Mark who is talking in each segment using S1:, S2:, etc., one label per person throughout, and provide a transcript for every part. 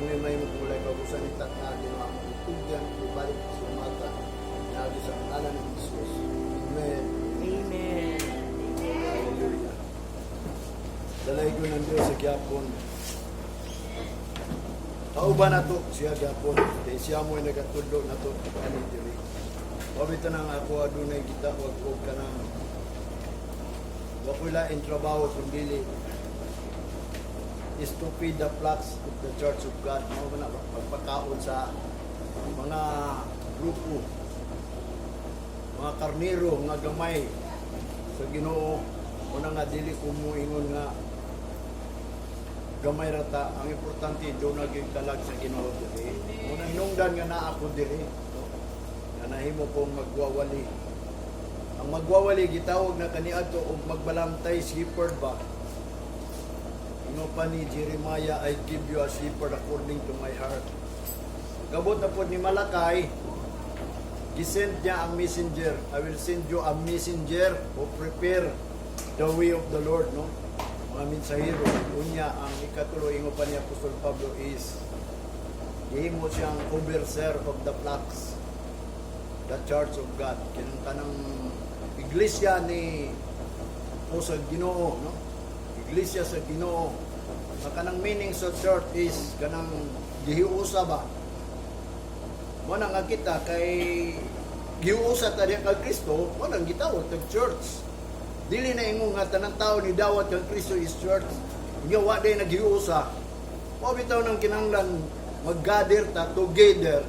S1: Kami may kulay kaubusan ni tatna Ginoo ang itugyan ibalik sa mata. Niagi sa ngalan ni Jesus. Amen.
S2: Amen.
S1: Hallelujah. Dalaygon ng Diyos sa gyapon. Kauban nato siya gyapon. Kay siya mo'y nagatudlo nato ani diri. Pabita nang ako adunay kita wag og kanang wa ko'y lain trabaho kundi is to feed the flocks of the Church of God. Mao man na pagpakaon sa mga grupo, mga karnero nga gamay sa Ginoo. Una nga dili ko moingon nga gamay rata. Ang importante doon naging kalag sa Ginoo diri. Una hinungdan nga naa ako diri, no? Nga nahimo kong magwawali. Ang magwawali gitawag na kaniadto og magbalantay, shepherd ba. Ingon pa ni Jeremiah, "I give you a shepherd according to my heart." Gabot na po ni Malakay, gisend niya ang messenger. "I will send you a messenger who prepare the way of the Lord," no? Mga mensahero. Unya, ang ikatulo, ingon pa ni Apostol Pablo is, gihimo siyang overseer of the flocks, the Church of God. Kinang kanang iglesia ni o sa Ginoo, no? Iglesia sa Ginoo. Ang kanang meaning sa church is kanang gihiusa ba? Mo na nga kita kay gihiusa ta diha kang Kristo, mo nang gitawag tag church. Dili na ingon nga tanang tao ni dawat kang Kristo is church. Nga wa day naghiusa. Mao bitaw nang kinahanglan mag-gather ta together.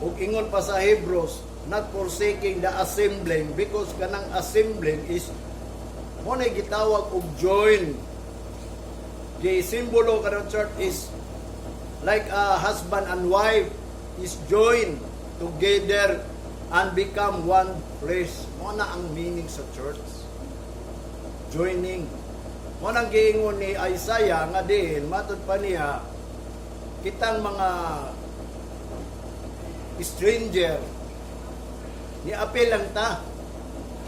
S1: Ug ingon pa sa Hebrews, not forsaking the assembling, because kanang assembling is mo na gitawag og join. The simbolo kanang church is like a husband and wife is joined together and become one flesh. Mo na ang meaning sa church. Joining. Mo nang giingon ni Isaiah nga diin matud pa niya kitang mga stranger ni apil lang ta.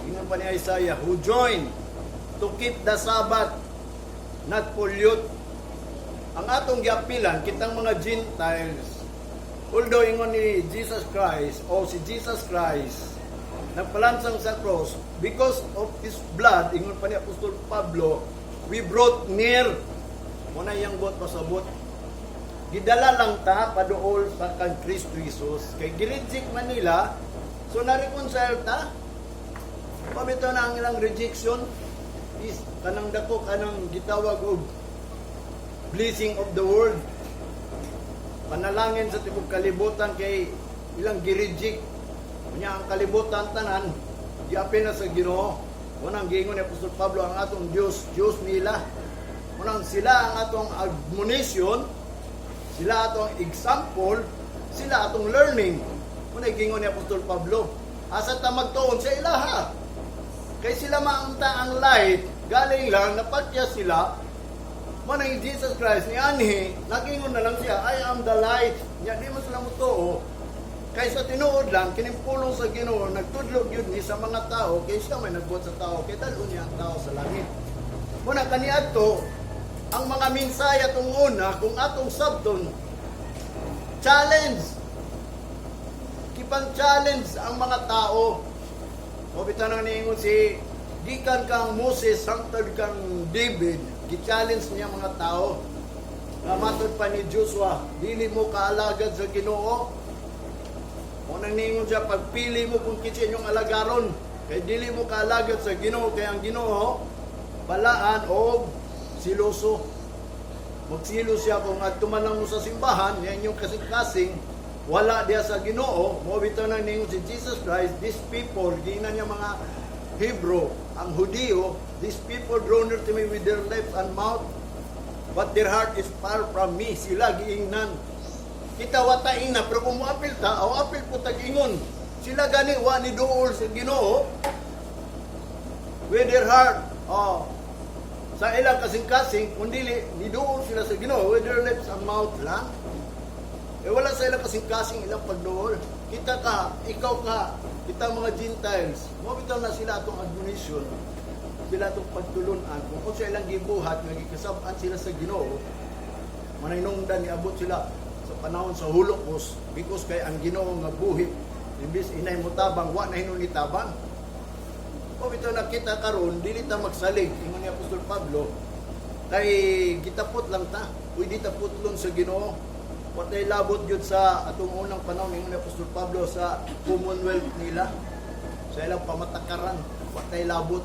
S1: Ingon pa ni Isaiah, who join to keep the Sabbath, not pollute. Ang atong giapilan kitang mga Gentiles. Although ingon ni Jesus Christ o si Jesus Christ nagpalansang sa cross because of his blood, ingon pa ni Apostol Pablo, we brought near. Mo na iyang buot pasabot, gidala lang ta paduol sa kang Kristo Jesus kay gireject man nila, so na-reconcile ta. Pabito na ang ilang rejection is kanang dako kanang gitawag og blessing of the world, panalangin sa tibok kalibutan kay ilang gireject. Unya ang kalibutan tanan giapil na sa Ginoo. Unang giingon ni Apostol Pablo, ang atong Dios, Dios nila. Unang sila ang atong admonition, sila atong example, sila atong learning. Unang giingon ni Apostol Pablo, asa ta magtuon sa ilaha? Kay sila maunta ang light, galing lang napatya sila. Manang Jesus Christ ni anhi, nagingon na lang siya, "I am the light." Nya di mo sila motuo. Kay sa tinuod lang, kining pulong sa Ginoo, nagtudlo gyud ni sa mga tao, kay siya may nagbuhat sa tao, kay dal-on niya ang tao sa langit. Muna kaniadto, ang mga mensahe atong una, kung atong sabton, challenge. Gipang challenge ang mga tao. O bitaw nang niingon si gikan kang Moses hangtod kang David, gi-challenge niya mga tao. Nga matod pa ni Joshua, dili mo kaalagad sa Ginoo. Mo nang niingon siya, pagpili mo kung kinsa inyong alagaron. Kay dili mo kaalagad sa Ginoo, kay ang Ginoo balaan og siloso. Magsilo siya kung adto man lang mo sa simbahan, yan yung kasing-kasing, wala diya sa Ginoo. Mo bitaw nang ningon si Jesus Christ, these people, giingnan niya mga Hebrew, ang Hudiyo, "These people draw near to me with their lips and mouth, but their heart is far from me." Sila giingnan. Kita wa ta ingna, pero kung moapil ta, o apil po tag ingon. Sila gani wa ni duol sa Ginoo with their heart. Oh, sa ilang kasing-kasing, kung dili, niduol sila sa Ginoo with their lips and mouth lang. Eh wala sa ilang kasing-kasing ilang pagduol. Kita ka, ikaw ka, kita mga Gentiles, mo bitaw na sila atong admonition, sila atong pagtulunan, kung sa ilang gibuhat, nga gikasab-an sila sa Ginoo, Manay niabot sila sa panahon sa Holocaust because kay ang Ginoo nga buhi, imbis inay motabang, wa na hinuon nitabang. O bitaw nakita karon, dili ta magsalig, ingon ni Apostol Pablo, kay gitapot lang ta. Pwede taputlon sa Ginoo. Wa tay labot gyud sa atong unang panahon, ingon ni Apostol Pablo, sa commonwealth nila, sa ilang pamatakaran, wa tay labot.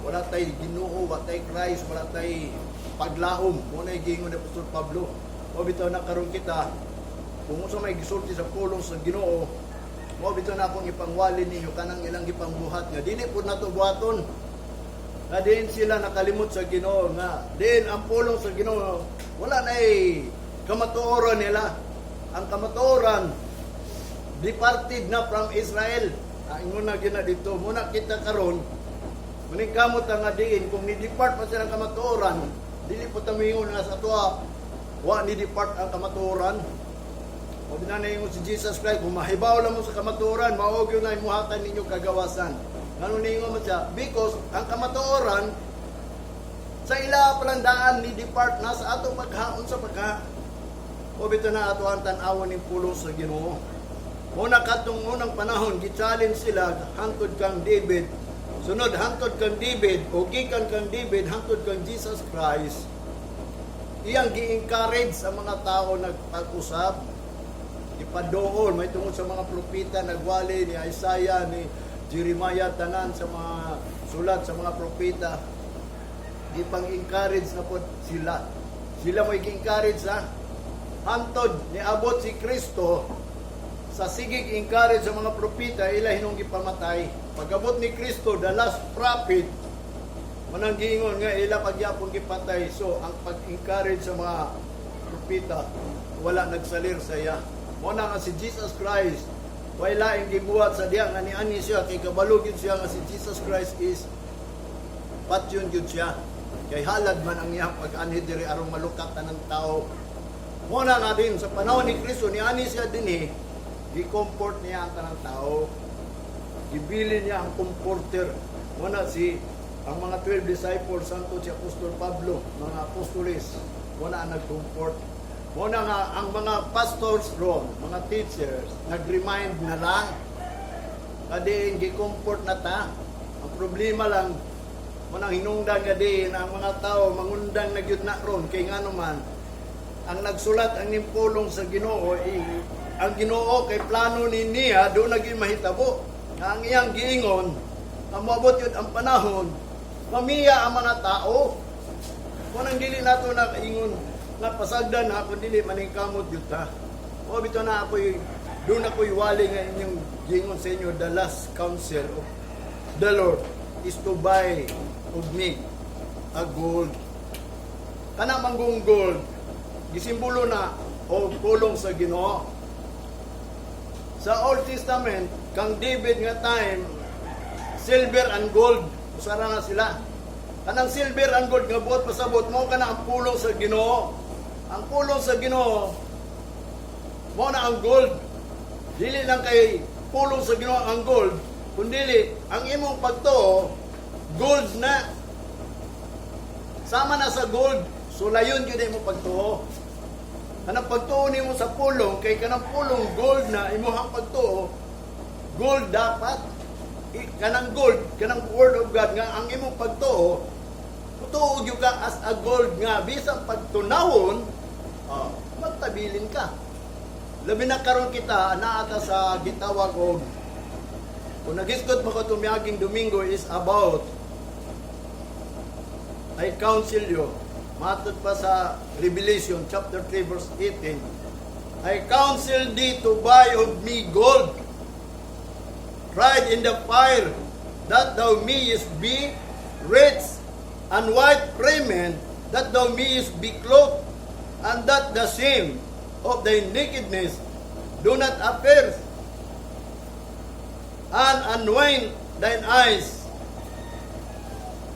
S1: Wala tay Ginoo, wa tay Christ, wala tay paglaom. Mao na giingon ni Apostol Pablo. O bitaw na karon kita, kung unsa may gisulti sa pulong sa Ginoo, mao bitaw na akong ipangwali ninyo kanang ilang gipangbuhat nga dili pud nato buhaton. Nga diin sila nakalimot sa Ginoo, nga diin ang pulong sa Ginoo wala na kamatuoran nila. Ang kamatuoran departed na from Israel. Ah, ingon na gyud na dito. Muna kita karon muning kamot nga diin kung ni depart pa silang kamatuoran, dili po ta moingon nga sa atoa wa ni depart ang kamatuoran. O binanay si Jesus Christ, kung mahibaw lang mo sa kamatuoran, mao gyud na imuhatan ninyo kagawasan. Ngano ningon mo siya? Because ang kamatuoran sa ila palang daan ni depart na sa ato paghaon sa pagha. O bitaw na ato ang tan-awon ning pulong sa Ginoo. Muna katong unang panahon, gi-challenge sila hangtod kang David. Sunod hangtod kang David o gikan kang David hangtod kang Jesus Christ. Iyang gi-encourage sa mga tao nagpag-usab. Ipadool, may tungod sa mga propeta, nagwali ni Isaiah, ni Jeremiah, tanan sa mga sulat sa mga propeta. Gipang-encourage na po sila. Sila may gi-encourage ha. Hantod niabot si Kristo, sa sigig encourage sa mga propeta, ila hinong gipamatay. Pagabot ni Kristo, the last prophet, manang giingon nga ila pagyapon gipatay. So ang pag-encourage sa mga propeta wala nagsalir sa iya. Mo na nga si Jesus Christ way laing gibuhat sa diya nga niani siya kay kabalo gyud siya nga si Jesus Christ is patyon gyud siya. Kay halad man ang iyang pag-anhi diri aron malukat tanang tao. Mo na nga din sa panahon ni Kristo, niani siya dinhi, gi-comfort niya ang tanang tao. Gibili niya ang comforter. Mo na si ang mga 12 disciples hangtod si Apostol Pablo, mga apostoles, mo na ang nag-comfort. Mo na nga ang mga pastors ron, mga teachers, nag-remind na lang. Kadiin gi-comfort na ta. Ang problema lang, mo nang hinungdan nga diin ang mga tao mangundang na gyud na ron kay ngano man ang nagsulat ang nimpulong sa Ginoo, ang Ginoo kay plano ni niya do na gyud mahitabo nga ang iyang giingon nga moabot yun ang panahon mamiya ang mga tao. Kung ang dili nato na ingon nga pasagdan na kung dili maningkamot gyud ta. O bitaw na ako'y doon ako'y wali nga inyong giingon sa inyo, the last counsel of the Lord is to buy of me a gold. Kana manggong gold, gisimbolo na o pulong sa Ginoo. Sa Old Testament, kang David nga time, silver and gold, usara na sila. Kanang silver and gold nga buot pasabot mo kana ang pulong sa Ginoo. Ang pulong sa Ginoo mo na ang gold. Dili lang kay pulong sa Ginoo ang gold, kundili ang imong pagtuo gold na. Sama na sa gold, sulayon gyud imong pagtuo. Kanang pagtuo nimo sa pulong kay kanang pulong gold na imong pagtuo, gold dapat. Kanang gold, kanang word of God nga ang imong pagtuo, tuo gyud ka as a gold nga bisan pagtunawon, oh, magtabilin ka. Labi na karon kita naa ta sa gitawag og, kung nagisgot mo ko tumiyaging Domingo, is about I counsel you, matod pa sa Revelation chapter 3 verse 18, "I counsel thee to buy of me gold tried in the fire, that thou mayest be rich, and white raiment, that thou mayest be clothed, and that the shame of thy nakedness do not appear, and anoint thine eyes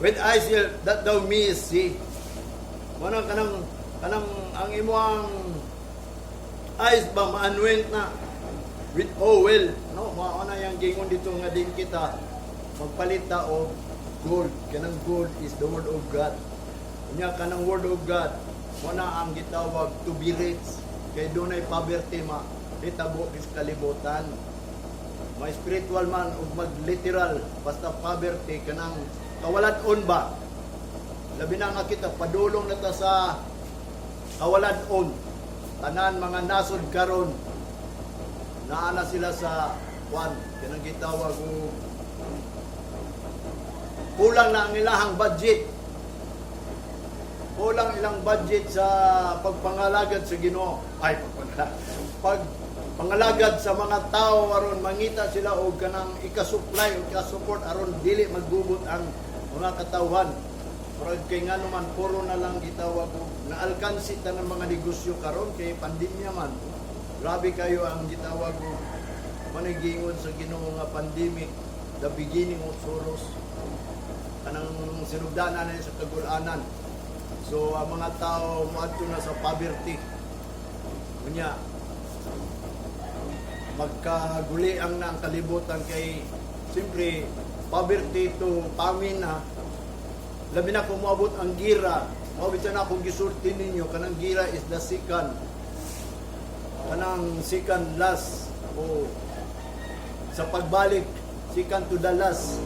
S1: with eye salve, that thou mayest see." Mao kanang ang imong eyes ba ma-anoint na with oil, no? Mao na yang gingon dito nga din kita magpalit ta og gold. Kanang gold is the word of God. Unya kanang word of God Mao na ang gitawag to be rich kay dunay poverty mahitabo sa kalibutan. May spiritual man ug mag literal, basta poverty, kanang kawalad-on ba. Labi na nga kita padulong na ta sa kawalad-on. Tanan mga nasod karon naa na sila sa kwan, kanang gitawag og kulang na ang ilahang budget, kulang ilang budget sa pagpangalagad sa Ginoo, ay, pagpangalagad, pagpangalagad sa mga tao aron mangita sila og kanang ika-supply o ika-support aron dili maggubot ang mga katawhan. Murag kay ngano man puro na lang gitawag og naalkansi ta ng mga negosyo karon kay pandemya man. Grabe kayo ang gitawag og manigingon sa Ginoo nga pandemic, the beginning of sorrows, kanang sinugdanan na sa kagulanan. So ang mga tao moadto na sa poverty. Unya magkaguliang na ang kalibutan kay siyempre poverty to famine na. Labi na kung moabot ang gira, moabot na akong gisulti ninyo, kanang gira is the second, kanang second last o sa pagbalik, second to the last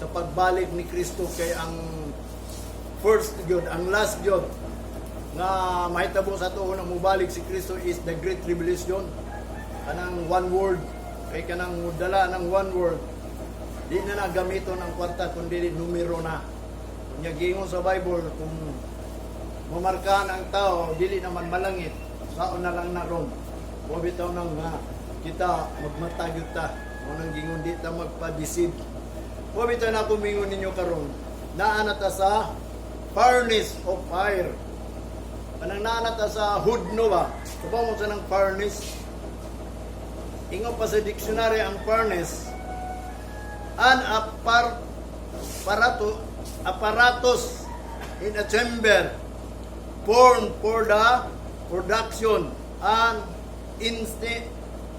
S1: sa pagbalik ni Kristo, kay ang first gyud, ang last gyud nga mahitabo sa ato na mobalik si Kristo is the Great Tribulation, kanang one world, kay kanang dala ng one world, di na na gamiton ang kwarta kundi numero na. Unya giingon sa Bible, kung mamarkahan ang tao, dili naman malangit, saon na lang na ron? Wa bitaw nang nga kita magmatagyod ta. Mao nang gingon di ta magpa-deceive. Wa bitaw na akong mingon ninyo karon. Naa na ta sa furnace of fire. Kanang naa na ta sa hudno ba? Kabaw mo sa nang furnace. Ingon pa sa dictionary ang furnace, an apparatus in a chamber formed for the production an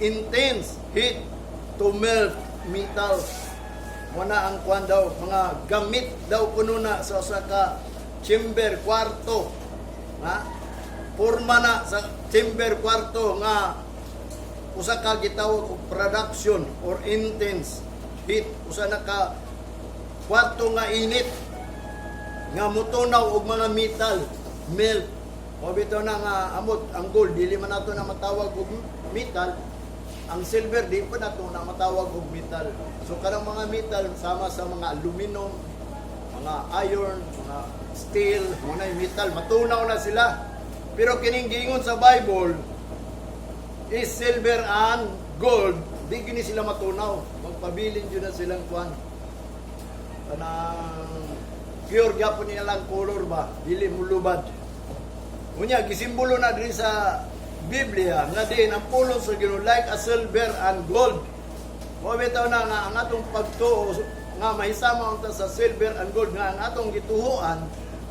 S1: intense heat to melt metal. Muna ang kwan daw, mga gamit daw kuno na sa usa ka chamber, kwarto. Ha? Forma na sa chamber, kwarto nga usa ka gitawag og production or intense heat, usa na ka kwarto nga init nga mutunaw og mga metal, melt. O bitaw na nga amot ang gold, dili man nato na matawag og metal. Ang silver, di pa nato na matawag og metal. So kanang mga metal sama sa mga aluminum, mga iron, mga steel, mga metal, matunaw na sila. Pero kining giingon sa Bible is silver and gold, di gini sila matunaw. Magpabilin jud na silang kwan, kanang pure gyapon nila lang color ba, dili mulubad. Unya gisimbolo na diri sa Biblia nga din ang pulong sa Ginoo like a silver and gold. Mao bitaw na nga ang atong pagtuo nga mahisama unta sa silver and gold, nga ang atong gituhuan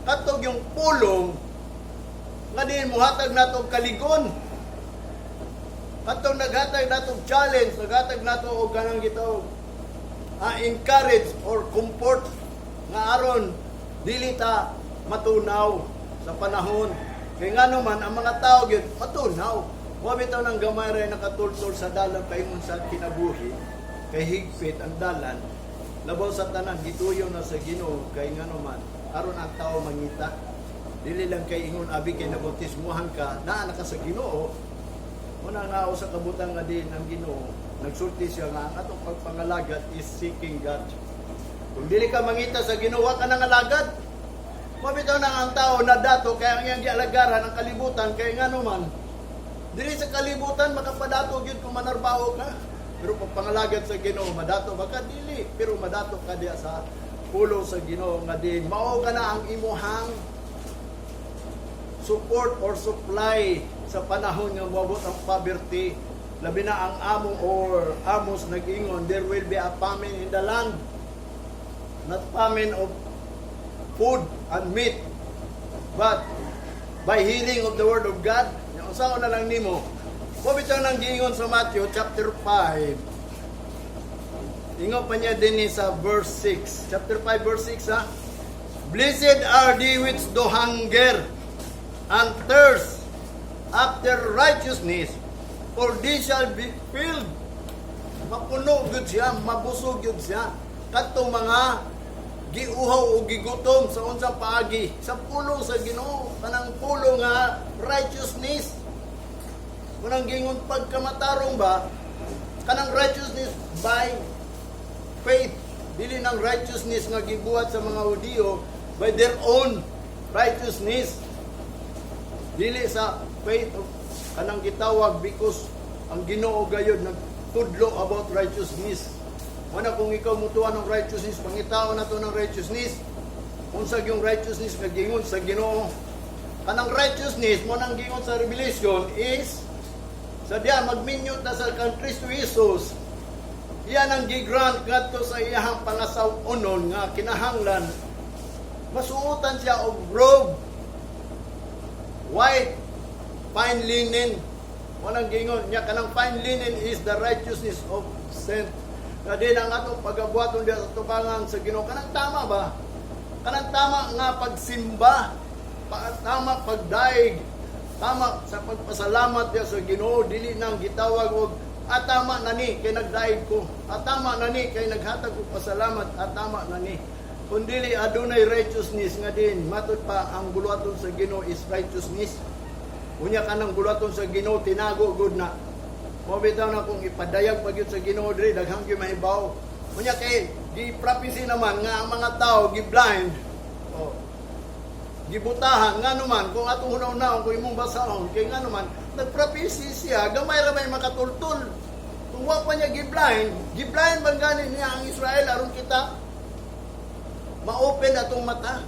S1: katong yung pulong nga din muhatag nato og kaligon, katong naghatag nato og challenge, naghatag nato og kanang gitawag encourage or comfort nga aron dili ta matunaw sa panahon. Kay ngano man ang mga tao gyud matunaw. Wa bitaw nang gamay ra nakatultol sa dalan paingon sa kinabuhi kay higpit ang dalan. Labaw sa tanan, gituyo na sa Ginoo kay ngano man aron ang tao mangita. Dili lang kay ingon abi kay nabautismuhan ka, naa na ka sa Ginoo. Muna nga usa ka butang nga din ang Ginoo nagsulti siya nga ang atong pagpangalagad is seeking God. Kung dili ka mangita sa Ginoo, wa ka nang alagad. Mabitaw na ang tao na dato kaya ang iyang gialagaran ang kalibutan kay ngano man dili sa kalibutan makapadato gyud kung manarbaho ka. Pero pag pangalagad sa Ginoo, madato ba ka? Dili. Pero madato ka diya sa pulong sa Ginoo nga din mao ka na ang imuhang support or supply sa panahon nga moabot ang poverty. Labi na ang amo or Amos nag-ingon, there will be a famine in the land. Not famine of food and meat, but by hearing of the word of God. Yung usaon na lang nimo. Mao nang giingon sa Matthew chapter 5. Ingon pa niya din sa verse 6. Chapter 5 verse 6 ha. "Blessed are they which do hunger." and thirst after righteousness, for they shall be filled. Mapuno gyud siya, mabusog gyud siya. Kadtong mga giuhaw o gigutom sa unsang paagi sa pulong sa Ginoo, kanang pulong nga righteousness. Kanang gingon pagkamatarong ba, kanang righteousness by faith, dili nang righteousness nga gibuhat sa mga Hudiyo by their own righteousness, dili sa faith of kanang gitawag, because ang Ginoo gayud nagtudlo about righteousness. Wala kung ikaw mutuan ng righteousness, pangitaon na to ng righteousness. Unsa yung righteousness nga gingon sa Ginoo? Kanang righteousness mo nang gingon sa Revelation is sa diya magminyo ta sa kang Kristo Jesus. Iyan ang gigrant ngadto sa iyahang pangasaw-onon nga kinahanglan masuotan siya og robe, white fine linen. Walang gingon niya kanang fine linen is the righteousness of saint. Nga din ang atong pagabuhaton diya sa tubangan sa Ginoo, kanang tama ba, kanang tama nga pagsimba, tama pagdaig, tama sa pagpasalamat diya sa Ginoo, dili nang gitawag og at tama na ni kay nagdaig ko, at tama na ni kay naghatag og pasalamat, at tama na ni. Kung dili, adunay righteousness nga din matud pa ang buluhaton sa Ginoo is righteousness. Unya kanang buluhaton sa Ginoo tinago gud na. Mo bitaw na kung ipadayag pa gyud sa Ginoo diri, daghang gyud mahibaw. Unya kay gi-prophecy naman nga ang mga tao gi-blind. Oh. Gibutahan nga naman kung atong hunaw-hunaon, kung imong basahon, kay nga naman nagprophecy siya, gamay ra may makatultol. Kung wa pa niya gi-blind, gi-blind bang gani niya ang Israel aron kita ma-open atong mata?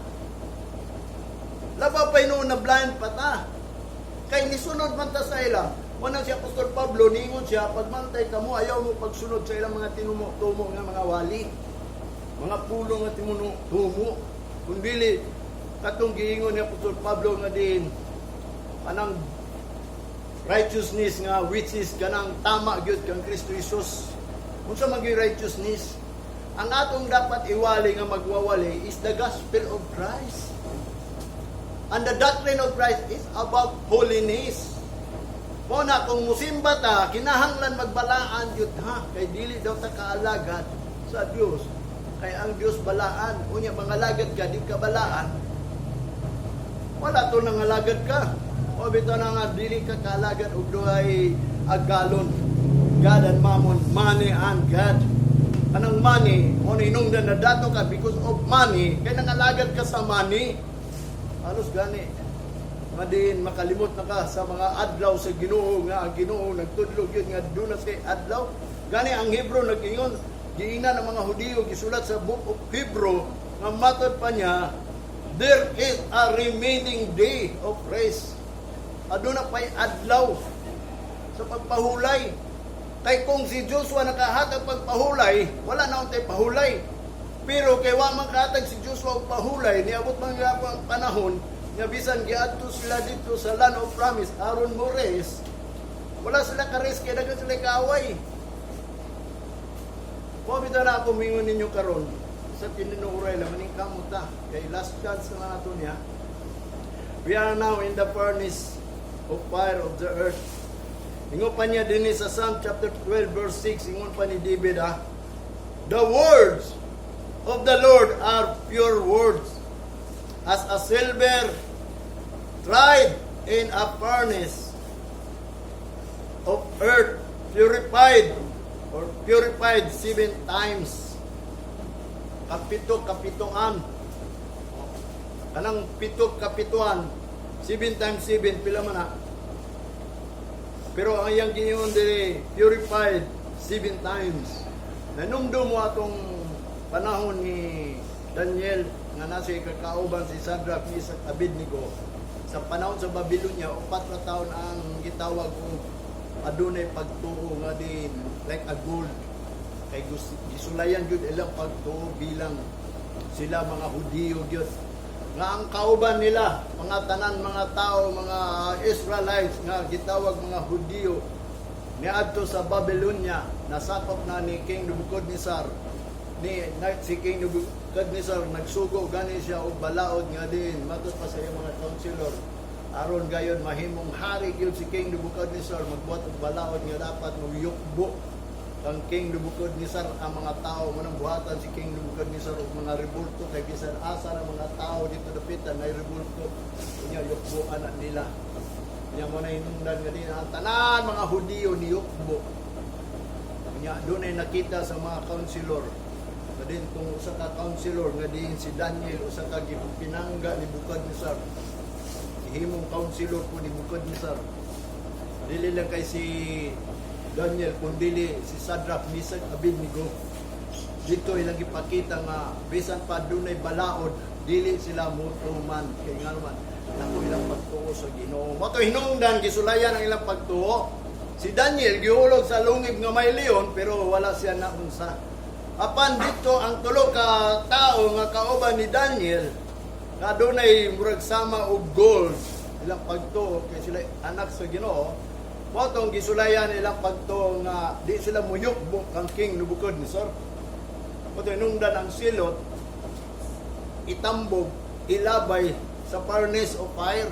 S1: Labaw pa hinuon na blind pa ta. Kay nisunod man ta sa ila. Wala si Apostol Pablo, ningon siya, "Pagmantay kamo, ayaw mo pagsunod sa ilang mga tinumo-tumo nga mga wali. Mga pulong nga tinumo-tumo." Kung dili, katong giingon ni Apostol Pablo nga din, kanang righteousness nga which is kanang tama gyud kang Kristo Jesus. Unsa man gyud righteousness? Ang atong dapat iwali nga magwawali is the gospel of Christ. And the doctrine of Christ is about holiness. Mo na kung musimba ta, kinahanglan magbalaan gyud ha, kay dili daw ta kaalagad sa Dios. Kay ang Dios balaan, unya mangalagad ka, di ka balaan. Wala to nangalagad ka. O bitaw na nga dili ka kaalagad og duhay agalon. God and Mammon, money and God. Kanang money, mo na hinungdan na dato ka because of money, kay nangalagad ka sa money. Halos gani nga diin makalimot na ka sa mga adlaw sa Ginoo, nga ang Ginoo nagtudlo gyud nga duna sa adlaw. Gani ang Hebrew nag-ingon, giingnan ng mga Hudiyo, gisulat sa Book of Hebrew nga matod pa niya, there is a remaining day of rest. Aduna pa'y adlaw sa pagpahulay. Kay kung si Joshua nakahatag pagpahulay, wala na untay pahulay. Pero kay wa man kahatag si Joshua og pahulay, niabot man nga ang panahon nga bisan giadto sila dito sa Land of Promise aron mo rest, wala sila ka-rest kay daghan sila kaaway. Mo bitaw na ako mingon ninyo karon sa tinuuray lang maning kamuta kay last chance na nato niya. We are now in the furnace of fire of the earth. Ingon pa niya din sa Psalm chapter 12 verse 6, ingon pa ni David ah, "The words of the Lord are pure words, as a silver tried in a furnace of earth, purified or purified seven times." Kapito kapitoan. Kanang pito kapituan, 7 times 7, pila man na? Pero ang iyang giingon diri, purified seven times. Nanumdum mo atong panahon ni Daniel nga nasa ikakauban si Shadrach, Meshach, Abednego sa panahon sa Babylonia, 4 ka taon ang gitawag og adunay pagtuo nga din like a gold, kay gisulayan gyud ilang pagtuo bilang sila mga Hudiyo gyud nga ang kauban nila, mga tanan mga tao, mga Israelites nga gitawag mga Hudiyo niadto sa Babylonia, nasakop na ni King Nebuchadnezzar. Ni na, si King Nebuchadnezzar nagsugo gani siya og balaod nga din matud pa sa iyang mga counselor. Aron gayon mahimong hari gyud si King Nebuchadnezzar, magbuhat og balaod nga dapat moyukbo kang King Nebuchadnezzar ang mga tao. Mo nang buhatan si King Nebuchadnezzar og mga rebulto kay bisan asa ang mga tao dito dapitan nay rebulto, unya yukbo ana nila. Unya mo na hinungdan nga din ang tanan mga Hudiyo ni yukbo. Unya dunay nakita sa mga counselor nga din kung usa ka counselor nga diin si Daniel, usa ka gipinangga ni Nebuchadnezzar, himong counselor po ni Nebuchadnezzar. Dili lang kay si Daniel, kundili si Shadrach, Meshach, Abednego. Dito ilang gipakita nga bisan pa dunay balaod, dili sila mutuman kay nga naman nako ilang pagtuo sa Ginoo. Mo to hinungdan gisulayan ang ilang pagtuo. Si Daniel gihulog sa lungib nga may leon pero wala siya naunsa. Apan dito ang tulo ka tao nga kauban ni Daniel nga dunay murag sama og gold ilang pagtuo kay sila anak sa Ginoo. Mao tong gisulayan ilang pagtuo nga di sila muyukbo kang King Nebuchadnezzar. Mao to hinungdan ang silot itambog, ilabay sa furnace of fire.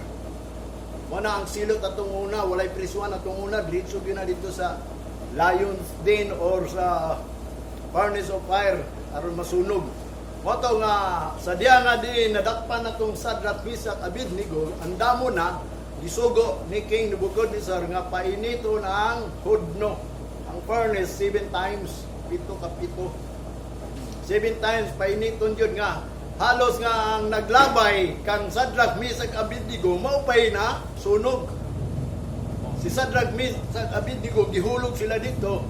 S1: Mao na ang silot atong una, walay prisuan atong una, diretso gyud na dito sa lion's den or sa furnace of fire aron masunog. Mao to nga sa diya nga di nadakpan natong Shadrach, Meshach, Abednego, ang damo na gisugo ni King Nebuchadnezzar nga painito na ang hudno, ang furnace, seven times, pito ka pito. Seven times painiton yun nga halos nga ang naglabay kang Shadrach, Meshach, Abednego mao pay na sunog. Si Shadrach, Meshach, Abednego gihulog sila dito.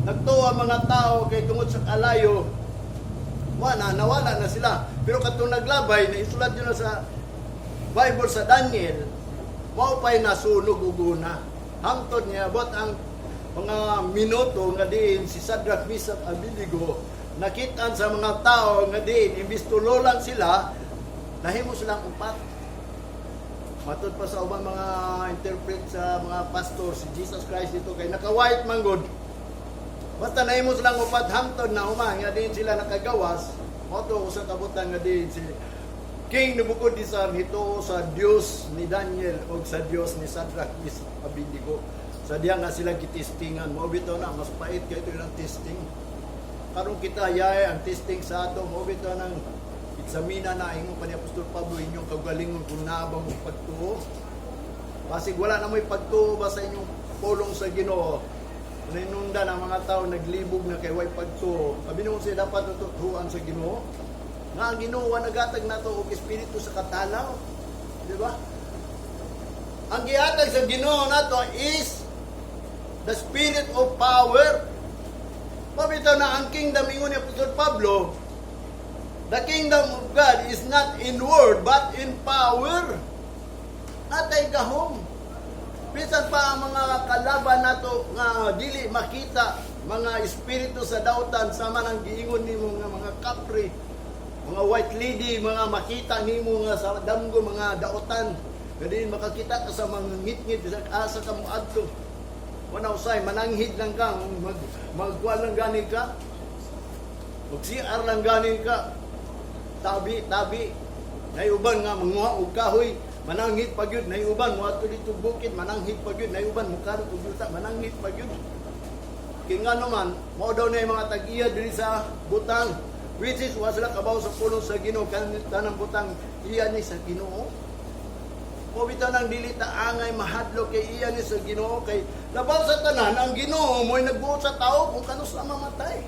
S1: Nagtuwa ang mga tao kay tungod sa kalayo wala, nawala na sila. Pero katong naglabay, na isulat yun na sa Bible sa Daniel, mao pay nasunog ug una. Hangtod niya abot ang mga minuto nga diin si Shadrach, Meshach, Abednego nakitaan sa mga tao nga diin imbis tulo lang sila, nahimo silang upat. Matod pa sa ubang mga interpret sa mga pastor, si Jesus Christ dito kay naka-white man gud. Basta nahimo silang upat hangtod na human nga diin sila nakagawas. Mao to usa ka butang nga diin si King Nebuchadnezzar hituo sa Dios ni Daniel o sa Dios ni Shadrach, Meshach, Abednego. Sa diya nga sila gitestingan. Mao bitaw na mas pait kay ito ilang testing. Karon kita yay ang testing sa ato, mao bitaw nang eksamina na, ingon pa ni Apostol Pablo, inyong kaugalingon kung naa ba mo pagtuo. Basig wala na mo'y pagtuo ba sa inyong pulong sa Ginoo. Nainunda ang mga tao naglibog na kay way pagtuo. Abi nimo siya dapat tutuan sa Ginoo. Nga ang Ginoo wa nagatag nato og espiritu sa katalaw. Di ba? Ang gihatag sa Ginoo nato is the spirit of power. Mabitaw na ang kingdom, ingon ni Apostol Pablo, the kingdom of God is not in word but in power. Natay gahom. Bisan pa ang mga kalaban nato nga dili makita, mga espiritu sa dautan sama ng giingon nimo nga mga kapre, mga white lady, mga makita nimo nga sa damgo mga dautan. Gadi makakita ka sa mga ngit-ngit bisan asa ka moadto. Wala usay mananghid lang ka, magkuan lang gani ka. Mag CR lang gani ka. Tabi, tabi. Nay uban nga manguha og kahoy, mananghid pa gyud. Nay uban moadto dito bukid, mananghid pa gyud. Nay uban mukarot og yuta, mananghid pa gyud. Kay nga naman, mao daw na yung mga tag-iya diri sa butang, which is wa sila kabaw sa pulong sa Ginoo kan tanang butang iya ni sa Ginoo. O bitaw nang dili ta angay mahadlok kay iya ni sa Ginoo, kay labaw sa tanan ang Ginoo mo'y nagbuot sa tao kung kanus ang mamatay.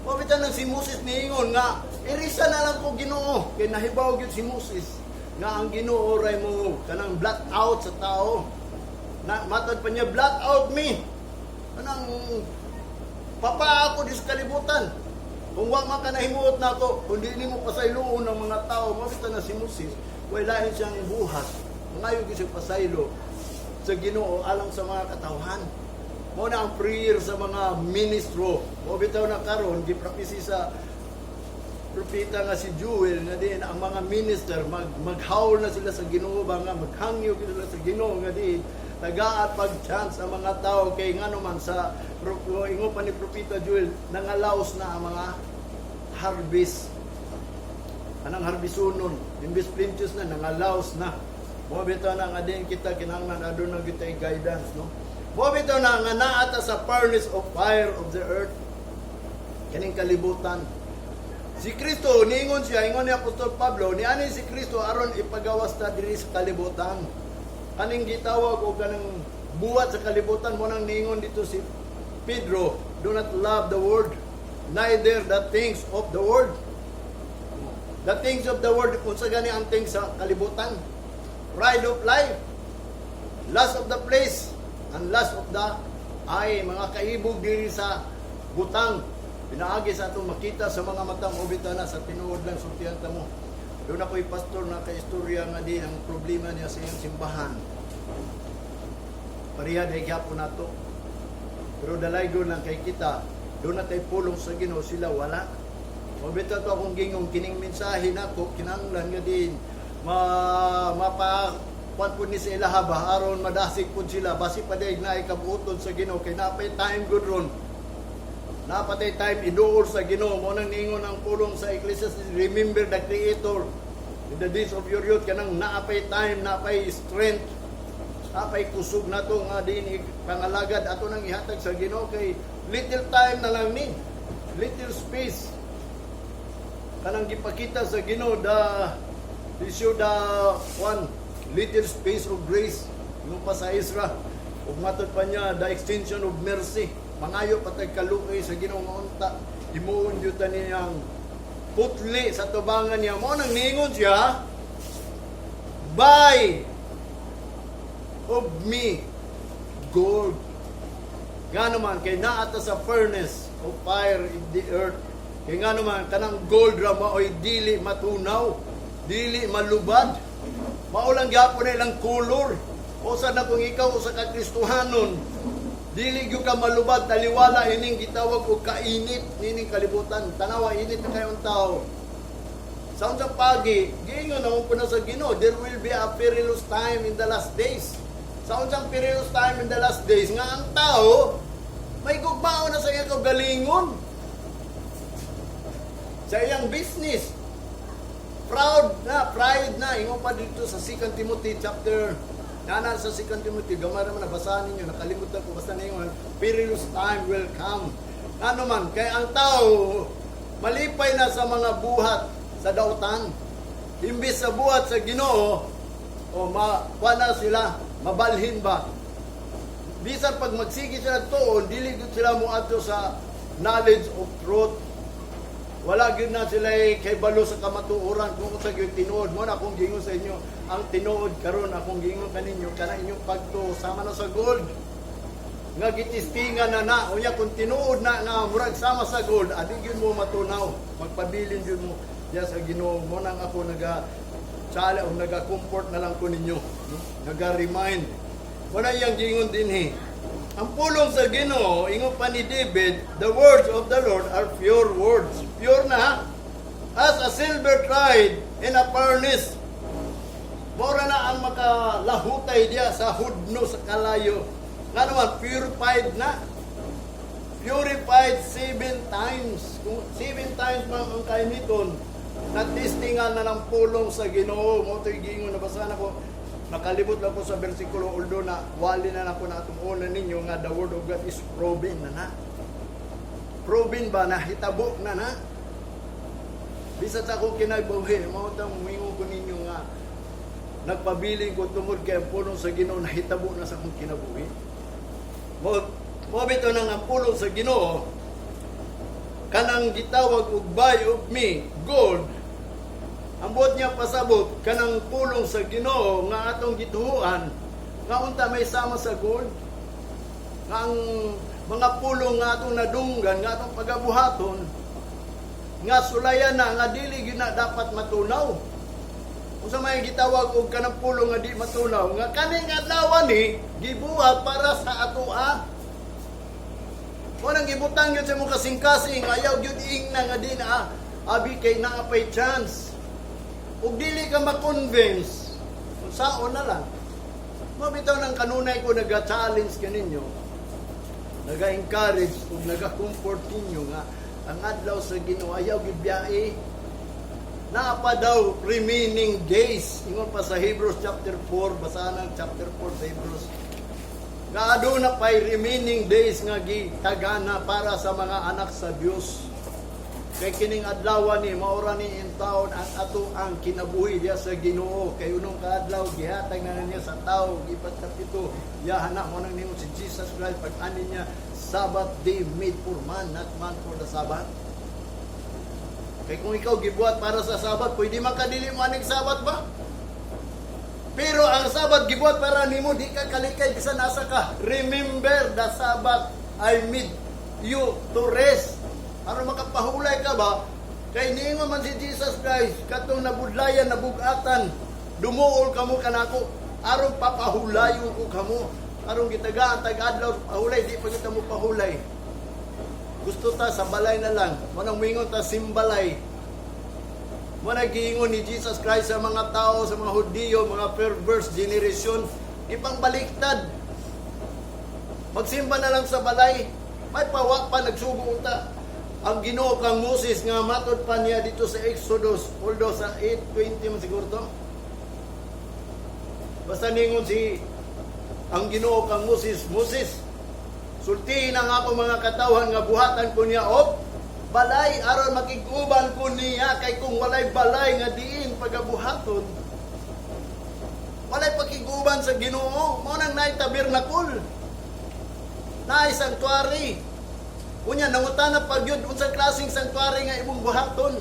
S1: O bitaw nang si Moses niingon nga irisa na lang ko, Ginoo, kay nahibaw gyud si Moses nga ang Ginoo ray mo kanang blot out sa tao. Na matod pa niya, "Blot out me." Kanang papa ako di sa kalibutan. Kung wa man ka nahimuot nako, kung di nimo pasayloon ng mga tao, mao na si Moses, way lain siyang buhat. Mangayo gyud siya pasaylo sa Ginoo alang sa mga katawhan. Mao na ang prayer sa mga ministro. Mao bitaw na karon gipropesy sa propeta nga si Joel nga din ang mga minister maghawl na sila sa Ginoo ba nga maghangyo gyud sila sa Ginoo nga din tagaat pag-chance ang mga tao kay ngano man sa ingon pa ni propeta Joel, nangalaos na ang mga harvest, anang harbisonon, imbis plenteous na, nangalaos na. Mo bitaw na nga din kita kinahanglan aduna gyud tay guidance, no? Mo bitaw na nga naa ta sa furnace of fire of the earth, kaning kalibutan. Si Kristo, niingon siya, ingon ni Apostol Pablo, niani si Kristo aron ipagawas ta diri sa kalibutan. Kaning gitawag og kanang buhat sa kalibutan. Mo nang niingon dito si Pedro, "Do not love the world, neither the things of the world." The things of the world, unsa gani ang things sa kalibutan? Pride of life, lust of the flesh, and lust of the eye, mga kaibog diri sa butang. Pinaagi sa atong makita sa mga mata mo na sa tinuod lang sultihan ta mo. Doon ako'y pastor na kaistorya nga din ang problema niya sa iyang simbahan. Pareha dahil gyapon nato. Pero dalaygon lang kay kita, doon na tayo pulong sa Ginoo, sila wala. Mabita to akong gingong kining mensahe nako kinahanglan nga din ma mapa kwan po ni sa ilaha ba aron madasig pud sila, basi pa day naay kabuoton sa Ginoo, kay napay time good ron, napatay time iduol sa Ginoo. Mo nang niingon ang pulong sa Ecclesiastes, "Remember the Creator in the days of your youth." Kanang naapay time, naapay strength, napay kusog nato nga din pangalagad, ato nang ihatag sa Ginoo kay little time na lang ni, little space. Kanang gipakita sa Ginoo, the show the one little space of grace yung pa sa Ezra, ug matod pa niya the extension of mercy. Mangayo pa tag kaluoy sa Ginoo nga unta himuon gyud ta niyang putli sa tubangan niya. Mo nang niingon siya, "Buy of me gold." Ngano man? Kay naa ta sa furnace of fire in the earth. Kay ngano man, kanang gold ra maoy dili matunaw, dili malubad. Mao lang gyapon na ilang color. O sa na kung ikaw usa ka Kristohanon, dili gyud ka malubad taliwala ining gitawag og kainit nining kalibutan. Tanawa, init na kayong tao. Sa unsang pagi, giingon naman po na sa Ginoo, there will be a perilous time in the last days. Sa unsang perilous time in the last days, nga ang tao, may gugmao na sa iyang kaugalingon, sa iyang business. Proud na, pride na. Ingon pa dito sa 2 Timothy chapter, nana sa 2 Timothy, gamay naman nabasahan ninyo, nakalimutan ko, basta na ingon, perilous time will come. Ano man, kay ang tao, malipay na sa mga buhat sa dautan. Imbis sa buhat sa Ginoo, o ma, na sila, mabalhin ba? Bisan pag magsige sila tuon, dili gyud sila moadto sa knowledge of truth. Wala gyud na sila kay balo sa kamatuoran kung unsa gyud tinuod. Mo na akong gingon sa inyo, ang tinuod karon akong gingon kaninyo, kana inyong pagtuo sama na sa gold. Nga gitistingan na na, unya kung tinuod na nga murag sama sa gold, adi gyud mo matunaw. Magpabilin gyud mo diya sa Ginoo. Mo nang ako naga tsala o naga-comfort na lang ko ninyo, no? Naga-remind. Wala iyang gingon dinhi. Ang pulong sa Ginoo, ingon pa ni David, "The words of the Lord are pure words." Pure na, ha? As a silver tried in a furnace. Mora na ang makalahutay diya sa hudno sa kalayo. Nga naman, purified na. Purified seven times. Kung seven times man ang kainiton, natistingan na ng pulong sa Ginoo. Mo to'y gingon, nabasa na ko. Nakalibot lang ko sa bersikulo, although na wali na nako na atong una ninyo nga the word of God is proven na na. Proven ba na hitabo na na? Bisan sa akong kinabuhi, mao tang muingon ko ninyo nga nagpabilin ko tungod kay ang pulong sa Ginoo nahitabo na sa akong kinabuhi. Mo bitaw nang ang pulong sa Ginoo, kanang gitawag og "Buy of me gold," ang buot niya pasabot, kanang pulong sa Ginoo nga atong gituhuan nga unta may sama sa gold, nga ang mga pulong nga atong nadunggan, nga atong pagabuhaton, nga sulayan na nga dili gyud na dapat matunaw. Unsa may gitawag og kanang pulong nga di matunaw? Nga kaning adlaw ni gibuhat para sa atoa. Mo nang gibutang yun sa imong kasing-kasing, ayaw gyud ingna nga di na abi kay naa pay chance. Ug dili ka ma-convince, kung saon na lang. Mabitaw ng kanunay ko naga-challenge kaninyo, naga-encourage ug naga-comfort ninyo nga ang adlaw sa Ginoo ayaw gyud biyahe. Naa pa daw remaining days. Ingon pa sa Hebrews chapter 4, basahan ang chapter 4 sa Hebrews. Nga aduna pa'y remaining days nga gitagana para sa mga anak sa Dios. Kay kining adlaw ni maura ni intawon ang ato ang kinabuhi diya sa Ginoo. Kay unong kaadlaw gihatag na niya sa tao, gipat kapito yahan na mo nang ningon si Jesus Christ pag ani niya, "Sabbath day made for man, not man for the Sabbath." Kay kung ikaw gibuhat para sa Sabbath, pwede man ka dili mo aning Sabbath ba? Pero ang Sabbath gibuhat para nimo, di ka kalikay bisan asa ka. Remember the Sabbath, I made you to rest. Aron makapahulay ka ba? Kay niingon man si Jesus Christ, katong nabudlayan, nabugatan, "Dumuol kamo kanako, aron papahulayon ko kamo." Aron gitagaan tag adlaw pahulay, di pa kita mo pahulay. Gusto ta sa balay na lang. Manang moingon ta simbalay. Mo giingon ni Jesus Christ sa mga tao, sa mga Hudiyo, mga perverse generation, ipang baliktad. Magsimba na lang sa balay. May pawa pa nagsugo unta. Ang Ginoo kang Moses nga matod pa niya dito sa Exodus, although sa 8:20 man siguro to. Basta ningon si ang Ginoo kang Moses, "Moses, sultihin ang ako mga katawhan nga buhatan ko niya og balay aron makig-uban ko niya, kay kung walay balay nga diin pagabuhaton, walay pakig-uban sa Ginoo." Mao nang naay tabernacle, naay sanctuary. Unya nangutana pa gyud, unsang klaseng sanctuary nga imong buhaton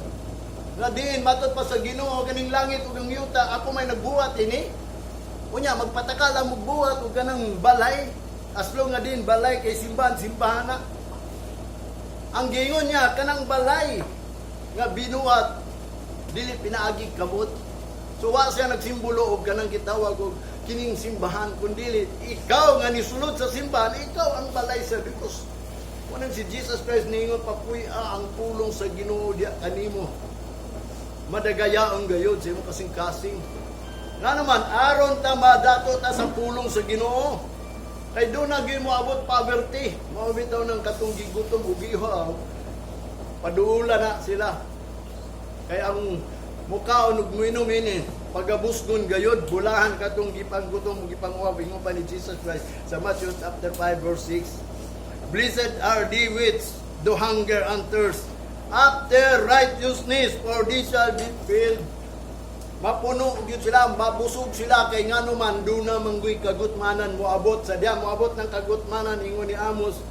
S1: nga diin matod pa sa Ginoo, kaning langit ug ang yuta, ako may nagbuhat ini? Unya magpatakal ang mugbuhat og kanang balay, as long nga din balay kay simbahan, simbahan na. Ang giingon niya, kanang balay nga binuhat dili pinaagi kamot. So wa siya nagsimbolo og kanang gitawag og kining simbahan, kundili ikaw nga nisulod sa simbahan, ikaw ang balay sa Dios. Unang si Jesus Christ niingon, "Papuy-a ang pulong sa Ginoo diya kanimo." Madagayaon gayod sa imong kasing-kasing. Nga naman, aron ta madato ta sa pulong sa Ginoo. Kay doon na gyud mo abot poverty. Mao bitaw ng katong gigutom ug gihaw. Paduula na sila. Kay ang mukaon ug muinom ini pagabusgon gayod, bulahan katong gipanggutom ug gipanguhaw, ingon pa ni Jesus Christ sa Matthew chapter 5 verse 6. "Blessed are they which do hunger and thirst after righteousness, for they shall be filled." Mapuno gyud sila, mabusog sila, kay ngano man duna mangguy kagutmanan moabot sa diya moabot ng kagutmanan. Ingon ni Amos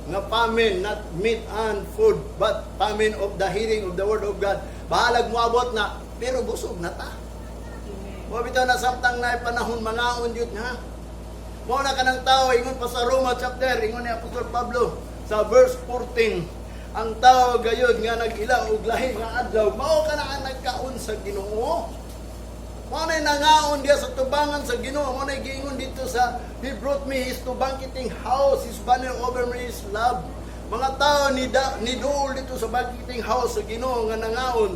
S1: nga famine, not meat and food, but famine of the hearing of the word of God. Bahalag moabot na, pero busog na ta. Mo bitaw na samtang na panahon, mangaon jud na. Mao na kanang tao, ingon pa sa Roma chapter, ingon ni Apostol Pablo sa verse 14, ang tao gayod nga nag-ila og lahi nga adlaw, mao kana ang nagkaon sa Ginoo. Mao na nangaon diya sa tubangan sa Ginoo. Mao na giingon dito sa "He brought me his to banqueting house, his banner over me is love." Mga tao ni da, ni duol dito sa banqueting house sa Ginoo nga nangaon.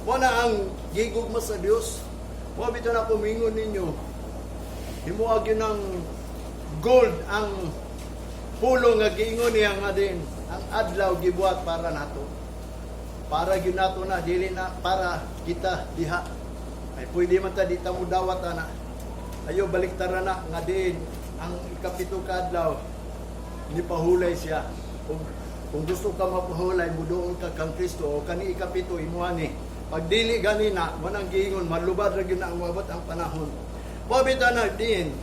S1: Mao na ang gigugma sa Dios. Mao bitaw na kumingon ninyo. Himuag yun ng gold ang pulong nga giingon niya nga din ang adlaw gibuhat para nato. Para gyud nato na, dili na para kita diha. Ay pwede man ta di ta mo dawat ana. Ayo baliktara na nga din ang ikapito ka adlaw ni pahulay siya. Kung gusto ka mapahulay, muduol ka kang Kristo o kani ikapito imuha ni. Pag dili gani na, manang giingon, malubad ra gyud na ang moabot ang panahon. Mao bitaw na din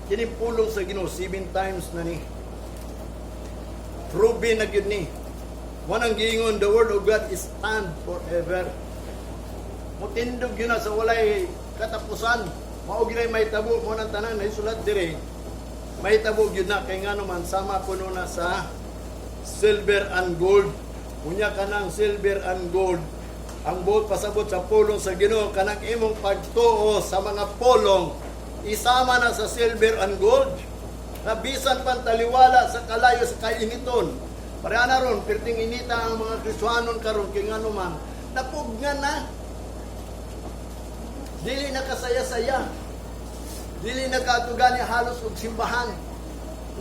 S1: kini pulong sa Ginoo, seven times na ni. Proven na gyud ni. Manang giingon, the word of God is stand forever. Mutindog yun na sa walay katapusan. Mao gyud ay mahitabo mo ng tanan na isulat dire. Mahitabo gyud na kay ngano man sama kuno na sa silver and gold. Unya kanang silver and gold. Ang buot pasabot sa pulong sa Ginoo, kanang imong pagtuo sa mga pulong isama na sa silver and gold. Na bisan pan taliwala sa kalayo, sa kainiton. Pareha na ron, perting inita ang mga Kristohanon karon kay ngano man napugnan na. Dili na kasaya-saya. Dili na katugani halos og simbahan.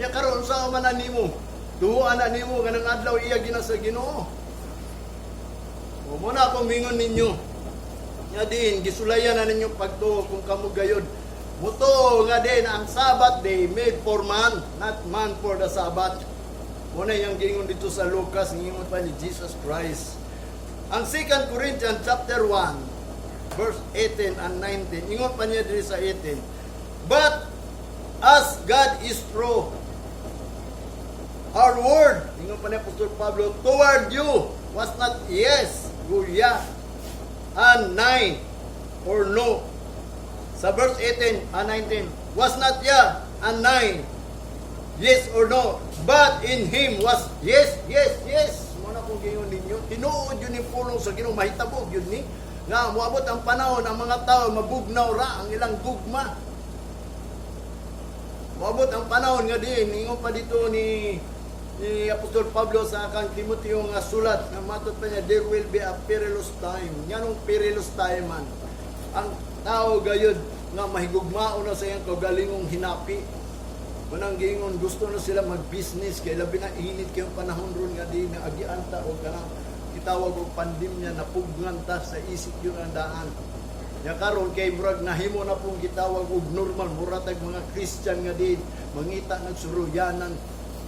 S1: Nya karon, sa man na nimo? Tuhuan na nimo kanang adlaw iya gina sa Ginoo. O mao na ako mingon ninyo. Nga din, gisulayan na ninyo pagtuo kung kamo gayod mutuo nga din ang Sabbath day made for man, not man for the Sabbath. Mao na yung gingon dito sa Lucas, gingon pa ni Jesus Christ. Ang 2 Corinthians chapter 1, verse 18 and 19, ingon pa niya diri sa 18, "But as God is true, our word," ingon pa ni Apostol Pablo, "toward you was not yes, guya, and nay, or no." Sa verse 18 and 19, "Was not yea and nay, yes or no, but in Him was yes, yes, yes." Mao na kong gingon ninyo. Tinuod yun yung pulong sa Ginoo, mahitabo yun ni. Nga, moabot ang panahon, ang mga tao, mabugnaw ra ang ilang gugma. Moabot ang panahon nga din, ingon pa dito ni Apostol Pablo sa kang Timoteo nga sulat, nga matod pa niya, there will be a perilous time. Nganong perilous time man? Ang tao gayud nga mahigugmao na sa iyang kaugalingong hinapi. Manang gingon, gusto na sila mag-business kay labi na init kayong panahon ron nga di na agian ta o kanang gitawag og pandemya, napugnan ta sa isip yun ang daan. Nya karon kay murag nahimo na pong gitawag og normal, mura tag mga Christian nga din mangita nagsuruyanan.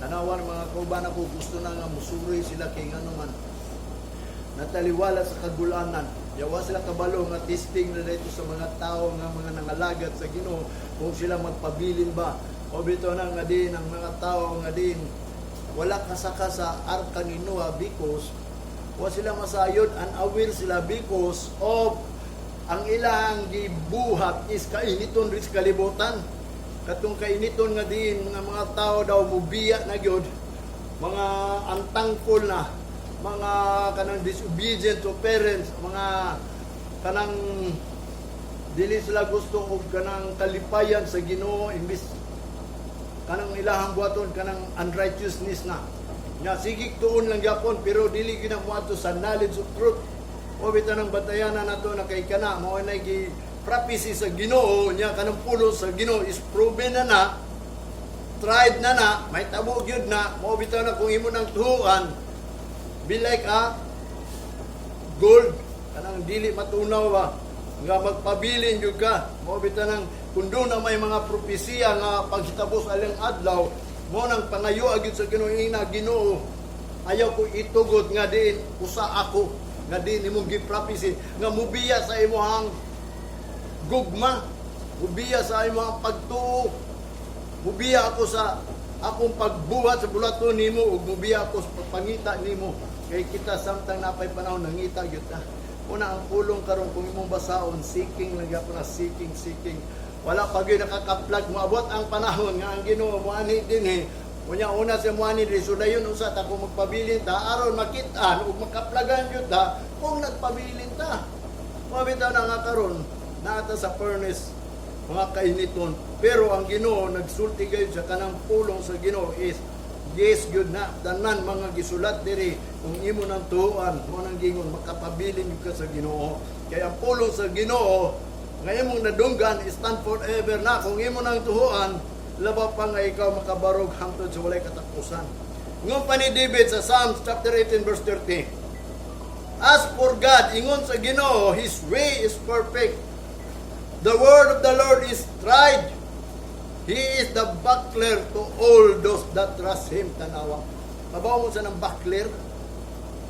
S1: Tanawan mga kauban ako, gusto na nga musuroy sila kay ngano man nataliwala sa kagulanan. Yawa sila kabalo nga testing na dito sa mga tao nga mga nangalagad sa Ginoo kung sila magpabilin ba. O bito na nga din ang mga tao nga din wala kasaka sa arka ni Noah because wa sila masayod, unaware sila because of ang ilang gibuhat is kainiton rin sa kalibutan. Katong kainiton nga din nga mga tao daw mubiya na gyud, mga unthankful na, mga kanang disobedient to parents, mga kanang dili sila gusto og kanang kalipayan sa Ginoo, imbis kanang ilahang buhaton kanang unrighteousness na. Nya sige tuon lang gyapon pero dili gyud na moadto sa knowledge of truth. O bitaw nang bantayanan nato na kay kana mao na gi prophecy sa Ginoo nya kanang pulong sa Ginoo is proven na na, tried na na, may tabo gyud na. Mao bitaw na kung imo nang tuhuan, be like a gold, kanang dili matunaw ba nga magpabilin gyud ka. Mao bitaw nang kung doon na may mga propesiya nga paghitabo sa alang adlaw mo, nang pangayo gyud sa Ginoo ina, "Ginoo, ayaw ko itugot nga diin usa ako nga diin imong gi-prophecy nga mubiya sa imong gugma, mubiya sa imong pagtuo, mubiya ako sa akong pagbuhat sa bulaton nimo ug mubiya ako sa pagpangita nimo." Kay kita samtang napay panahon, nangita gyud ta. Una ang pulong karon, kung imong basaon, seeking lang gyapon na, seeking, seeking. Wala pa gyud nakakaplag. Moabot ang panahon nga ang Ginoo moani dinhi. Unya una siya moani dinhi, so dayon usa ta kung magpabilin ta aron makit-an ug makaplagan gyud ta kung nagpabilin ta. Mao bitaw na nga karon naata sa furnace, mga kainiton. Pero ang Ginoo nagsulti gayud sa kanang pulong sa Ginoo is yes gyud na tanan mga gisulat diri. Kung imo nang tuoan mo nang gingon, makapabilin gyud ka sa Ginoo. Kay ang pulong sa Ginoo nga imong nadunggan stand forever na. Kung imo nang tuoan, labaw pa nga ikaw makabarog hangtod sa walay katapusan. Ingon pa ni David sa Psalms chapter 18 verse 30, "As for God," ingon sa Ginoo, "His way is perfect. The word of the Lord is tried. He is the buckler to all those that trust Him." Tanawa. Kabaw mo sa ng buckler?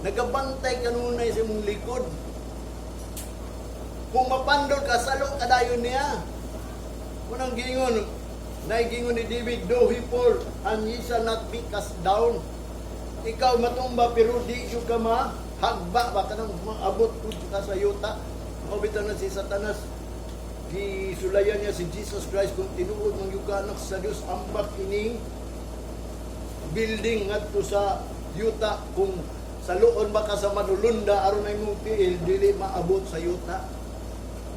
S1: Nagabantay kanunay sa imong likod. Kung mapandol ka, salo ka dayon niya. Unang gingon, naigingon ni David, "Though he fall, and he shall not be cast down." Ikaw matumba pero di yung ka mahagba ba kanang maabot pud ka sa yuta. Mao bitaw na si Satanas, gisulayan niya si Jesus Christ, "Kung tinuod man gyud ka anak sa Dios, ambak ining building ngadto sa yuta." Kung saluon ba ka sa manulunda aron na imong tiil dili maabot sa yuta,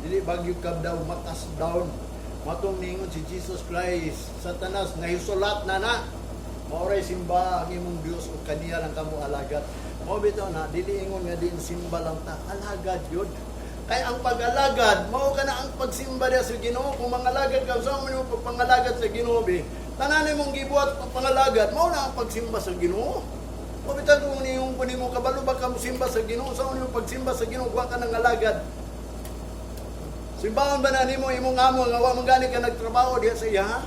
S1: dili bagyo ka daw ma-cast down. Matong ningon si Jesus Christ, "Satanas, nahisulat na na, maoray simba ang imong Dios ug kaniya lang kamo alagad." Mao bitaw na dili ingon nga din simba lang ta, alagad yun. Kay ang pag-alagad, mao ka na ang pagsimba diya sa Ginoo. Kung mangalagad ka, sa mo nimo pagpangalagad sa Ginoo be? Tanan imong gibuhat pagpangalagad, mao na ang pagsimba sa Ginoo. O bitaw kung niyong kunin mo, kabalo ba ka simba sa Ginoo? Sa imong pagsimba sa Ginoo, wa ka nang alagad. Simbahon ba na nimo imong amo nga wa man gani ka nagtrabaho diha sa iya, ha?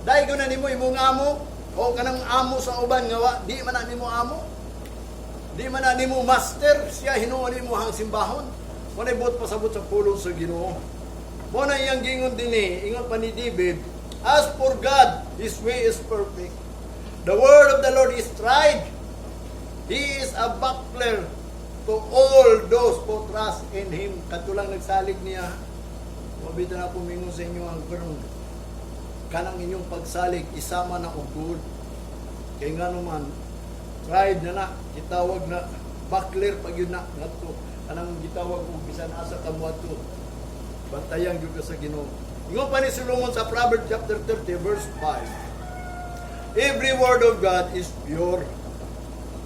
S1: Dahil ko na nimo imong amo o kanang amo sa uban nga wa di man na nimo amo. Di man na nimo master, siya hinuon nimo hang simbahon. Mo na buot pasabot sa pulong sa Ginoo. Mo na iyang gingon dinhi, ingon pa ni David, "As for God, His way is perfect. The word of the Lord is tried. He is a buckler to all those who trust in Him." Kadto lang nagsalig niya. Mabita na ako mingon sa inyo ang kanang kanang inyong pagsalig isama na og good. Kay nga naman, tried na na, gitawag na buckler pag yun na ngadto kanang gitawag og bisan asa ka moadto. Bantayan gyud ka sa Ginoo. Ingon pa ni Solomon sa Proverbs chapter 30 verse 5. "Every word of God is pure.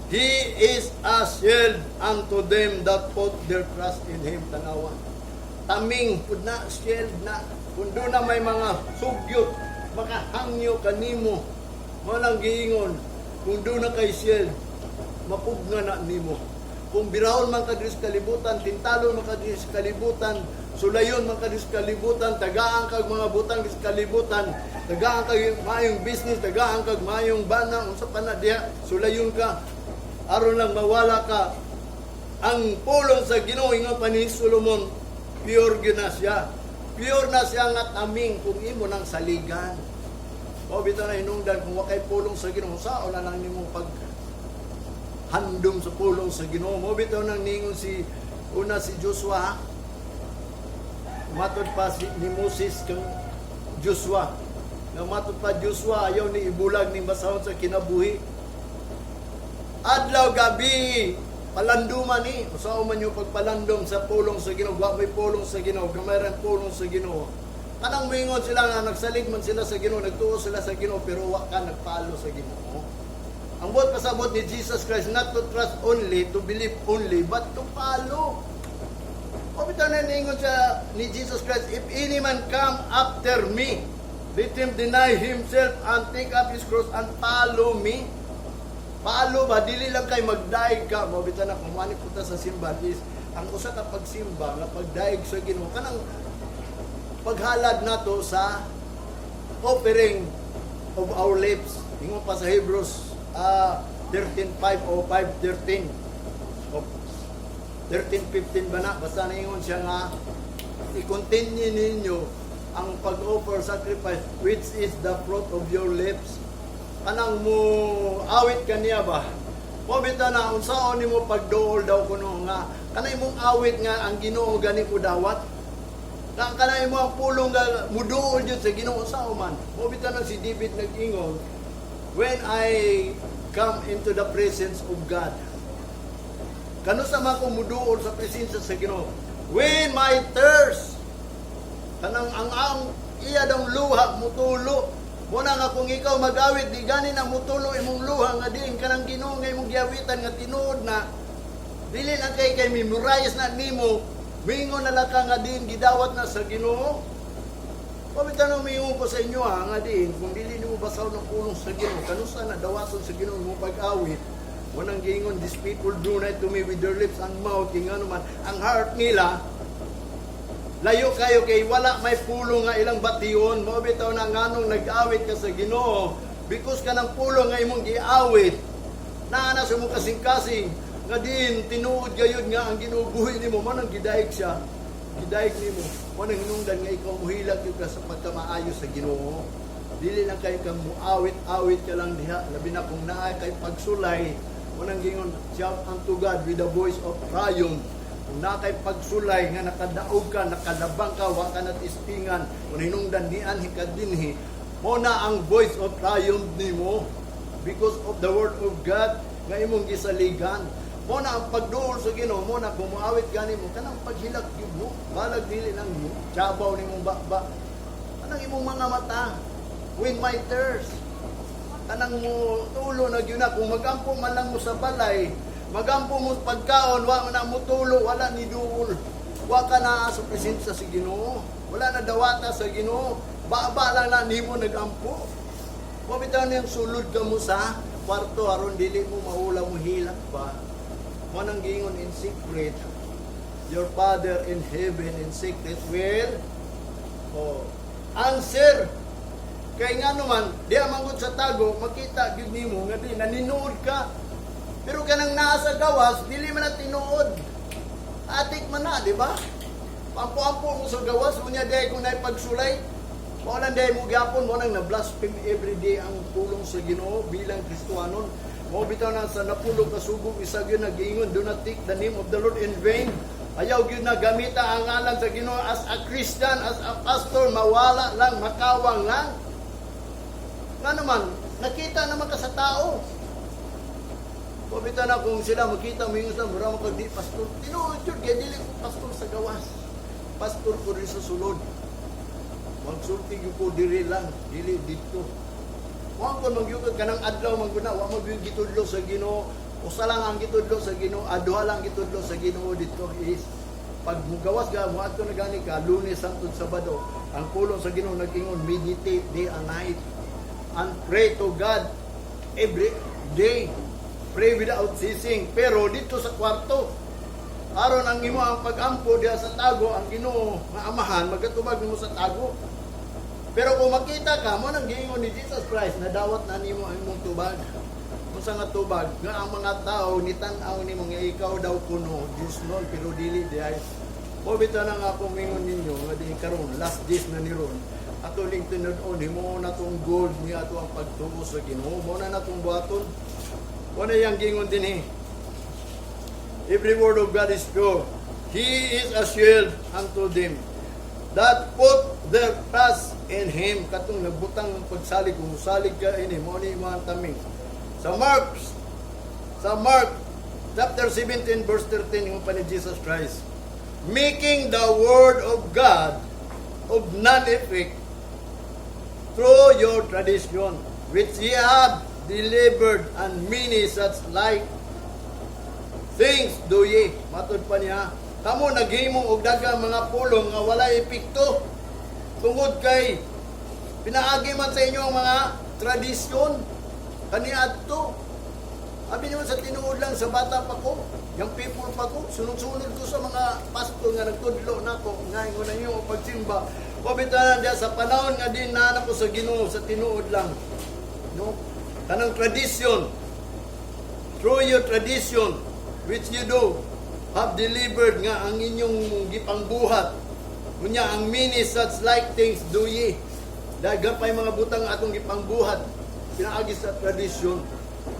S1: He is a shield unto them that put their trust in Him." Tanawa. Taming pud na, shield na. Kung doon na may mga sugyot, makahangyo kanimo. Mao nang giingon, kung doon na kay shield, mapugna na nimo. Kung birahon man ka diri sa kalibutan, tintalon man ka diri sa kalibutan, sulayon man ka diri sa kalibutan, tagaan kag mga butang diri sa kalibutan, tagaan kag maayong business, tagaan kag maayong bana, unsa pa na diha, sulayon ka, aron lang mawala ka. Ang pulong sa Ginoo, ingon pa ni Solomon, pure gyud na siya. Pure na siya nga taming kung imo nang saligan. O bitaw na hinungdan kung wa kay pulong sa Ginoo, sao na lang nimo pag handom sa pulong sa Ginoo? Mo bitaw nang ningon si una si Joshua, matod pa si ni Moses kang Joshua. Nga matod pa Joshua, ayaw ni ibulag ning basahon sa kinabuhi. Adlaw gabi palanduman ni usaw man yung pagpalandom sa pulong sa Ginoo, wa may pulong sa Ginoo, gamay ra pulong sa Ginoo. Kanang moingon sila nga nagsalig man sila sa Ginoo, nagtuo sila sa Ginoo, pero wa ka nagpalo sa Ginoo. Ang buot pasabot ni Jesus Christ, not to trust only, to believe only, but to follow. O bitaw na ningon sa ni Jesus Christ, "If any man come after me, let him deny himself and take up his cross and follow me." Follow ba? Dili lang kay magdaig ka. Mo bitaw na kung mani punta sa simbahan is ang usa ka pagsimba nga pagdaig sa Ginoo kanang paghalad nato sa offering of our lips. Ingon pa sa Hebrews 13:5 o 5:13 o 13:15 ba na? Basta naingon siya nga i-continue ninyo ang pag-offer sacrifice which is the fruit of your lips. Kanang mo awit kaniya ba? Mo bitaw na unsaon nimo pagduol daw kuno nga kanay imong awit nga ang Ginoo gani ko dawat. Nga kanay mo ang pulong nga muduol jud sa Ginoo, unsaon man? Mo bitaw na si David nag-ingon, "When I come into the presence of God." Kano sa man ko muduol sa presensya sa Ginoo? When my thirst, kanang ang iya daw luha mutulo. Mo na nga kung ikaw mag-awit, di gani na mutulo imong luha nga diin kanang Ginoo nga imong giawitan nga tinuod na dili lang kay kay memorize na nimo, mingon na lang ka nga diin gidawat na sa Ginoo. Pabitaw na mingon ko sa inyo ha, nga diin kung dili nimo basaw ng pulong sa Ginoo, kanusa na dawaton sa Ginoo mo pag-awit? Wanang giingon, "These people do not to me with their lips and mouth," kay ngano man ang heart nila layo kayo kay wala may pulong nga ilang bation. Mao bitaw na nganong nag-awit ka sa Ginoo, because kanang pulong nga imong giawit naa na sa imong kasing-kasing nga diin tinuod gayud nga ang Ginoo buhi nimo, man ang gidaig siya, gidaig nimo. Mo nang hinungdan nga ikaw muhilak gyud ka sa pagkamaayo sa Ginoo. Dili lang kay kang muawit-awit ka lang diha, labi na kung naa kay pagsulay. Mo nang gingon, "Shout unto God with the voice of triumph." Kung naa kay pagsulay nga nakadaog ka, nakalabang ka, wa ka natistingan, kung hinungdan nianhi ka dinhi, mo na ang voice of triumph nimo because of the word of God nga imong gisaligan. Mo na ang pagduol sa Ginoo, mo na kung moawit gani mo kanang paghilak gyud mo, balag dili nang tsabaw nimong baba. Kanang imong mga mata, when my thirst, kanang mo tulo na gyud na kung magampo man lang mo sa balay, magampo mo pagkaon, wa na mo tulo, wala ni duol. Wa ka na sa presensya sa Ginoo. Wala na dawata sa Ginoo. Baba lang na nimo nagampo. Wa bitaw niyang sulod ka mo sa kwarto aron dili mo maula, mo hilak pa. Mo nang giingon in secret, your Father in heaven in secret will, oh, answer. Kay nga naman, di man gud sa tago, makita gyud nimo nga di naninuod ka. Pero kanang naa sa gawas, dili man na tinuod. Atik man na, di ba? Ampo-ampo mo sa gawas, unya di kung naipagsulay. Mao nang dahil mo gyapon, mo nang na-blaspheme every day ang pulong sa Ginoo bilang Kristohanon. Mao bitaw na sa napulo ka sugo, isa gyud nag-ingon, "Do not take the name of the Lord in vain." Ayaw gyud na gamita ang ngalan sa Ginoo as a Christian, as a pastor, mawala lang, makawang lang. Nga naman, nakita naman ka sa tao. Pabita na kung sila makita mo yung sa mura mo kag di pastor. Tinuod yun, kaya dili ko pastor sa gawas. Pastor ko rin sa sulod. Magsulti gyud ko diri lang, dili dito. Wa ko magyugod kanang adlaw man guna, wa mo gyud gitudlo sa Ginoo. Usa lang ang gitudlo sa Ginoo, duha lang gitudlo sa Ginoo dito is pag mugawas ka, muadto na gani ka, Lunes hangtod Sabado, ang pulong sa Ginoo nag-ingon, "Meditate day and night and pray to God every day. Pray without ceasing." Pero dito sa kwarto, aron ang imo ang pag-ampo diha sa tago, ang Ginoo nga Amahan magatubag nimo sa tago. Pero kung makita ka, mo nang giingon ni Jesus Christ na dawat na nimo ang imong tubag. Unsa nga tubag? Nga ang mga tao nitan-aw nimo nga ikaw daw kuno Diyos nun, pero dili di ay. O bitaw na nga ako mingon ninyo nga di karon last days na ni ron. Ato ning tinud-on, himo na tong gold niya ato ang pagtuo sa Ginoo. Mo na natong buhaton. Mo na yang gingon dinhi. Every word of God is pure. He is a shield unto them that put their trust in Him. Katong nagbutang ng pagsalig, kung musalig ka ini, mo ni imo ang taming. Sa Mark, chapter 17, verse 13, yung pa ni Jesus Christ, "Making the word of God of none effect through your tradition, which ye have delivered, and many such like things do ye." Matod pa niya, kamo naghimo og daghang mga pulong nga walay epekto tungod kay pinaagi man sa inyo ang mga tradisyon kaniadto. Abi naman sa tinuod lang, sa bata pa ko, yung people pa ko, sunod-sunod ko sa mga pastor nga nagtudlo nako, nga ingon na inyo pagsimba. Pabitanan diya sa panahon nga din na ko sa Ginoo sa tinuod lang. No? Kanang tradition, through your tradition, which you do, have delivered, nga ang inyong gipangbuhat. Unya, ang many such like things do ye. Daghan pa yung mga butang atong gipangbuhat. Pinaagi sa tradisyon.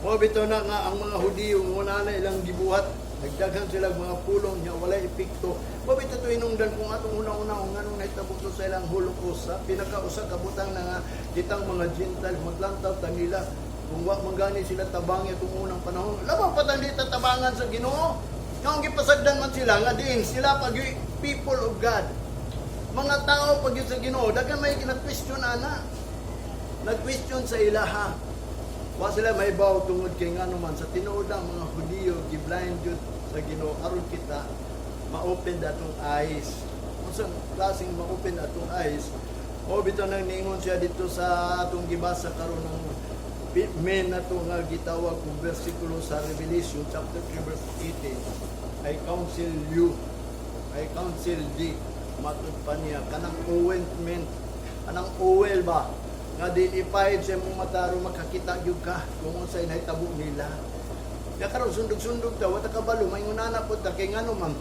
S1: Mao bitaw na nga ang mga Hudiyo muna na ilang gibuhat. Nagdaghan sila mga pulong niya walay epekto. Mao bitaw to hinungdan kung atong una-una kung nganong nahitabo to sa ilang Holocaust, sa pinakausa ka butang na nga kitang mga Gentiles maglantaw ta nila kung wa man gani sila tabangi itong unang panahon. Labaw pa tang di tabangan sa Ginoo. Nga ang gipasagdan man sila nga diin sila pag people of God. Mga tao pag yun sa Ginoo, daghan may nag-question ana. Nag-question sa ilaha. Wa sila may baw tungod kay ngano man sa tinuod ang mga Hudiyo gi-blind jud sa Ginoo aron kita ma-open atong eyes. Unsang klaseng ma-open atong eyes? O bitaw nang ningon siya dito sa atong gibasa karon ng main na to nga gitawag kung bersikulo sa Revelation chapter 3 verse 18, "I counsel you, I counsel thee." Matud pa niya kanang ointment, kanang oil ba nga din ipahid sa imong mata aron makakita gyud ka kung unsay nahitabo nila. Ya karon sundog-sundog ta, wa ta kabalo, maingon na pud ta kay ngano man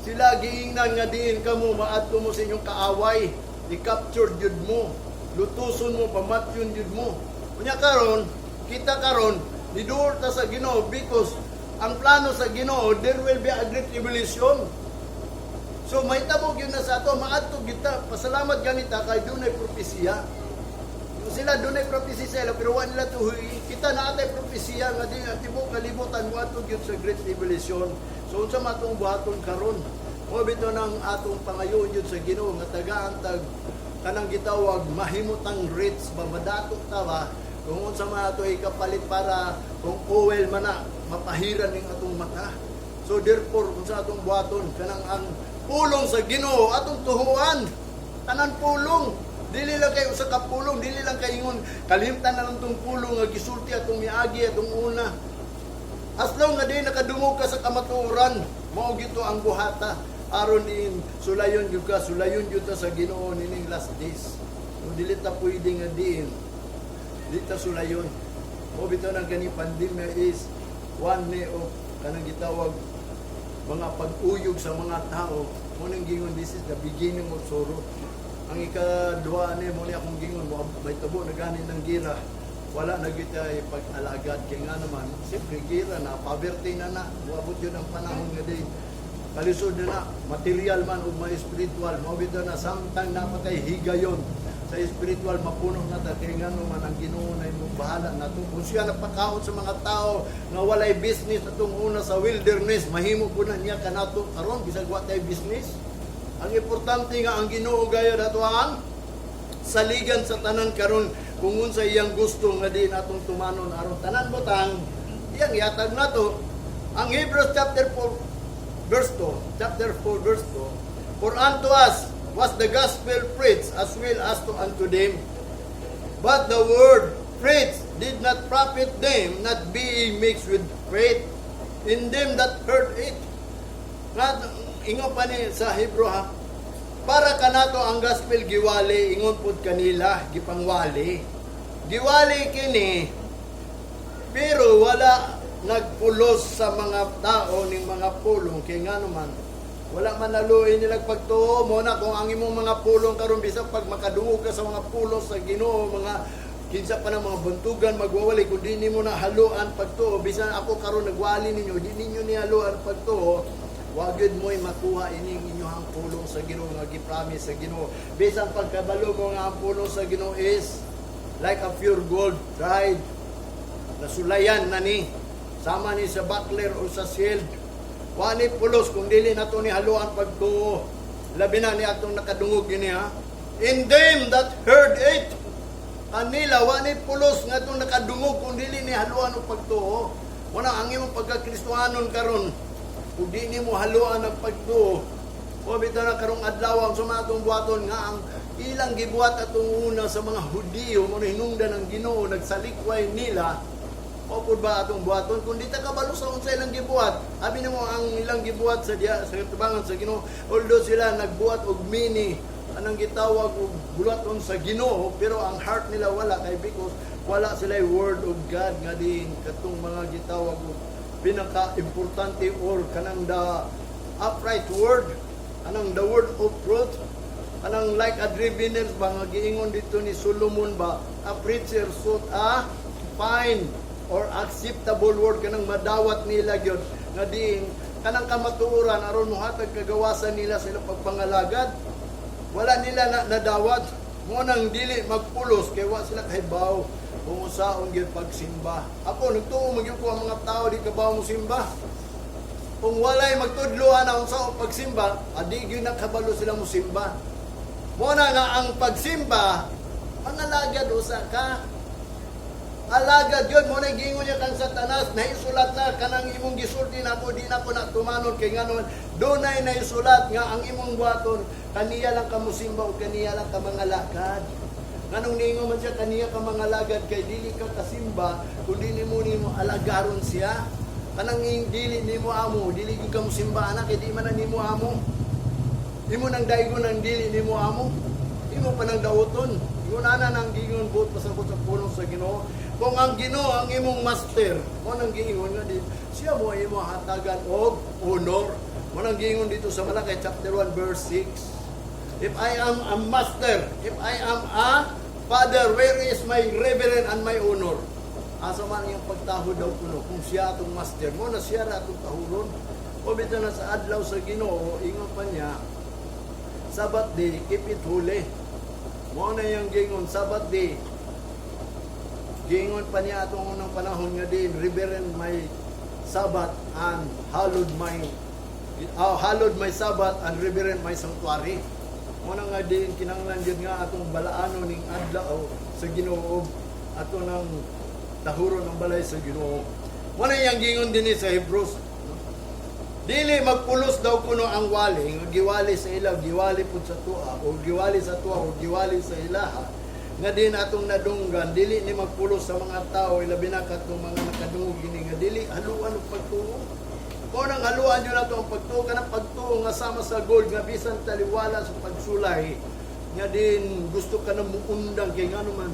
S1: sila giingnan nga diin kamo maadto mo sa inyong kaaway, i-capture gyud mo, lutuson mo, pamatyon gyud mo. Unya karon, kita karon niduol ta sa Ginoo because ang plano sa Ginoo, there will be a great revelation. So mahitabo gyud na sa ato, maadto gyud ta. Pasalamat ganita kay dunay propesiya. Kung sila dunay propesiya sila pero wa nila tuhoy, kita na atay propesiya nga di ang tibuok kalibutan moadto gyud sa great revelation. So unsa man atong buhaton karon? Mo bitaw nang atong pangayoon gyud sa Ginoo nga tagaan tag kanang gitawag mahimutang rich ba, madato ta ba, kung unsa man ato ikapalit para kung oil man na mapahiran ning atong mata. So therefore, kung sa atong buhaton kanang ang pulong sa Ginoo atong tuhuan, tanan pulong. Dili lang kay usa ka pulong, dili lang kay ingon kalimtan na lang tong pulong nga gisulti atong miagi atong una. As long nga di nakadungog ka sa kamatuoran, mao gito ang buhata aron din sulayon gyud ka, sulayon gyud ta sa Ginoo nining last days. No, dili ta pwede nga diin di ta sulayon. Mo bitaw nang gani pandemya is one ni of kanang gitawag mga pag-uyog sa mga tao. Mo nang gingon, this is the beginning of sorrow. Ang ikaduha ni mo ni akong gingon mo, may tabo na gani ng gira, wala na kita pag-alagad kay nga naman siyempre gira na, poverty na na moabot yun ang panahon nga di kalisod na na material man o may spiritual. Mo bitaw na samtang napatay higayon sa spiritual, mapuno na ta kay nga naman ang Ginoo na mo bahala na to. Kung siya napakaon sa mga tao nga walay business atong una sa wilderness, mahimo po na niya kanato karon bisag wa tay business. Ang importante nga ang Ginoo gayud ato ang saligan sa tanan karon kung unsa iyang gusto nga di natong tumanon aron tanan butang iyang ihatag nato. Ang Hebrews chapter 4 verse 2, chapter 4 verse 2, "For unto us was the gospel preached as well as to unto them. But the word preached did not profit them, not being mixed with faith in them that heard it." Nga, ingon pa ni sa Hebrew ha, para kanato ang gospel giwali, ingon pud kanila, gipangwali. Giwali kini, pero wala nagpulos sa mga tao ning mga pulong kay nga naman wala man naluin nila pagtuo. Mo na kung ang imong mga pulong karon, bisan pag makadungog ka sa mga pulong sa Ginoo, mga kinsa pa ng mga buntugan magwawali, kung di nimo na haluan pagtuo, bisan ako karon nagwali ninyo, di ninyo ni haluan pagtuo, wa gyud mo'y makuha ining inyong pulong sa Ginoo nga gi-promise sa Ginoo. Bisan pagkabalo mo nga ang pulong sa Ginoo is like a pure gold tried, nasulayan na ni sama ni sa buckler o sa shield, wa ni pulos kung dili nato ni haluan pagtuo, labi na ni atong nakadungog gini ha. "In them that heard it." Kanila wa ni pulos nga atong nakadungog kung dili ni haluan og pagtuo. Wala ang imong pagkakristohanon karon kung di nimo haluan ang pagtuo. O bitaw na karong adlaw ang suma atong buhaton nga ang ilang gibuhat atong una sa mga Hudiyo mo hinungdan ang Ginoo, nagsalikway nila. O pud ba atong buhaton kung di ta kabalo sa unsa ilang gibuhat? Abi nimo ang ilang gibuhat sa diya sa tubangan sa Ginoo, although sila nagbuhat og mini anang gitawag og buluhaton sa Ginoo, pero ang heart nila wala kay because wala sila word of God nga din katong mga gitawag og pinaka-importante or kanang the upright word, anang the word of truth, anang like a driven nails ba nga giingon dito ni Solomon ba, a preacher sought a fine or acceptable word, kanang madawat nila gyud nga diin kanang kamatuoran aron mohatag kagawasan nila sa ilang pagpangalagad. Wala nila na nadawat. Mo nang dili magpulos kay wa sila kahibaw kung usaon gyud pagsimba. Ako nagtuo magyud ko ang mga tao di kabaw mo simba. Kung walay magtudloan na unsa ang pagsimba, adi gyud nakabalo sila mo simba. Mo na nga ang pagsimba, mangalagad usa ka. Alagad yun, mo na gingon niya kang Satanas, naisulat na kanang imong gisulti nako, di nako na tumanon kay nganon dunay naisulat nga ang imong buhaton, kaniya lang ka musimba o kaniya lang ka mangalagad. Nganong niingon man siya kaniya ka mangalagad? Kay dili ka kasimba kung dili mo nimo alagaron siya. Kanang dili nimo amo, dili gyud ka musimba anak kay di man na nimo amo. Imo nang daigon ang dili nimo amo. Imo pa nang dauton. Ingon ana nang gingon buot pasabot sa pulong sa Ginoo. Kung ang Ginoo ang imong master, mo nang giingon nga di siya mo imo hatagan og honor. Mo nang giingon dito sa Malakay chapter 1 verse 6. "If I am a master, if I am a father, where is my reverend and my honor?" Asa man iyang pagtahod daw kuno kung siya atong master mo na siya ra atong tahuron. O bitaw na sa adlaw sa Ginoo, ingon pa niya, "Sabbath day, keep it holy." Mo na yung gingon, Sabbath day. Gingon pa niya atong unang panahon nga din, "Reverend my Sabbath and hallowed my Sabbath and reverend my sanctuary." Mo na nga din kinahanglan gyud nga atong balaano ning adlaw sa Ginoo, ato nang tahuron ang balay sa Ginoo. Mo na yang gingon dinhi sa Hebrews. No? Dili magpulos daw kuno ang wali nga giwali sa ila, giwali pud sa tua, o giwali sa tua o giwali sa ilaha nga din atong nadunggan. Dili ni magpulos sa mga tao, ilabi na katong mga nakadungog gini nga dili haluan og pagtuo. Kung ang haluan yun nato ang pagtuo, kanang pagtuo nga sama sa gold nga bisan taliwala sa pagsulay nga din gusto ka na muundang kay ngano man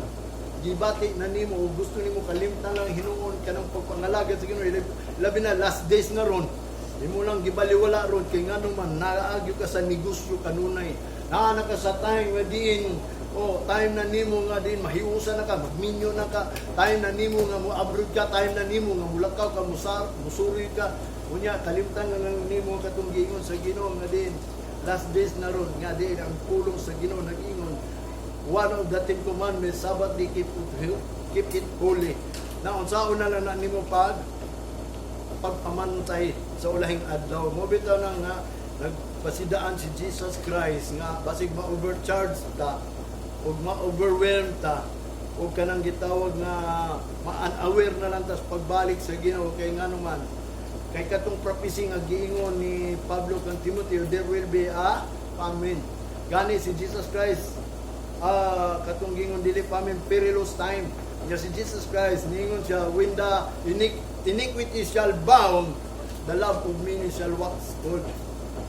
S1: gibati na nimo o gusto nimo kalimtan lang hinuon kanang pagpangalagad sa Ginoo, labi na last days na ron. Imo lang gibaliwala ron kay ngano man naagyo ka sa negosyo kanunay, naa na ka sa time nga diin, oh, time na nimo nga din mahiusa na ka, magminyo na ka, time na nimo nga mo abroad ka, time na nimo nga mulakaw ka, musar musuri ka. Unya kalimtan na lang nimo katong giingon sa Ginoo nga din last days na ron, nga din ang pulong sa Ginoo nag-ingon, one of the Ten Commandments, Sabbath day, keep it holy. Na unsaon na lang na nimo pagpamantay sa ulahing adlaw mo. Bitaw na nga nagpasidaan si Jesus Christ nga basig ma-overcharge ta ug ma-overwhelm ta ug kanang gitawag nga ma-unaware na lang tas pagbalik sa Ginoo, kay ngano man kay katong prophecy nga giingon ni Pablo kang Timoteo, there will be a famine. Gani si Jesus Christ, katong gingon dili famine, perilous time. Nya si Jesus Christ ningon siya, "When the iniquity shall bound, the love of many shall wax cold."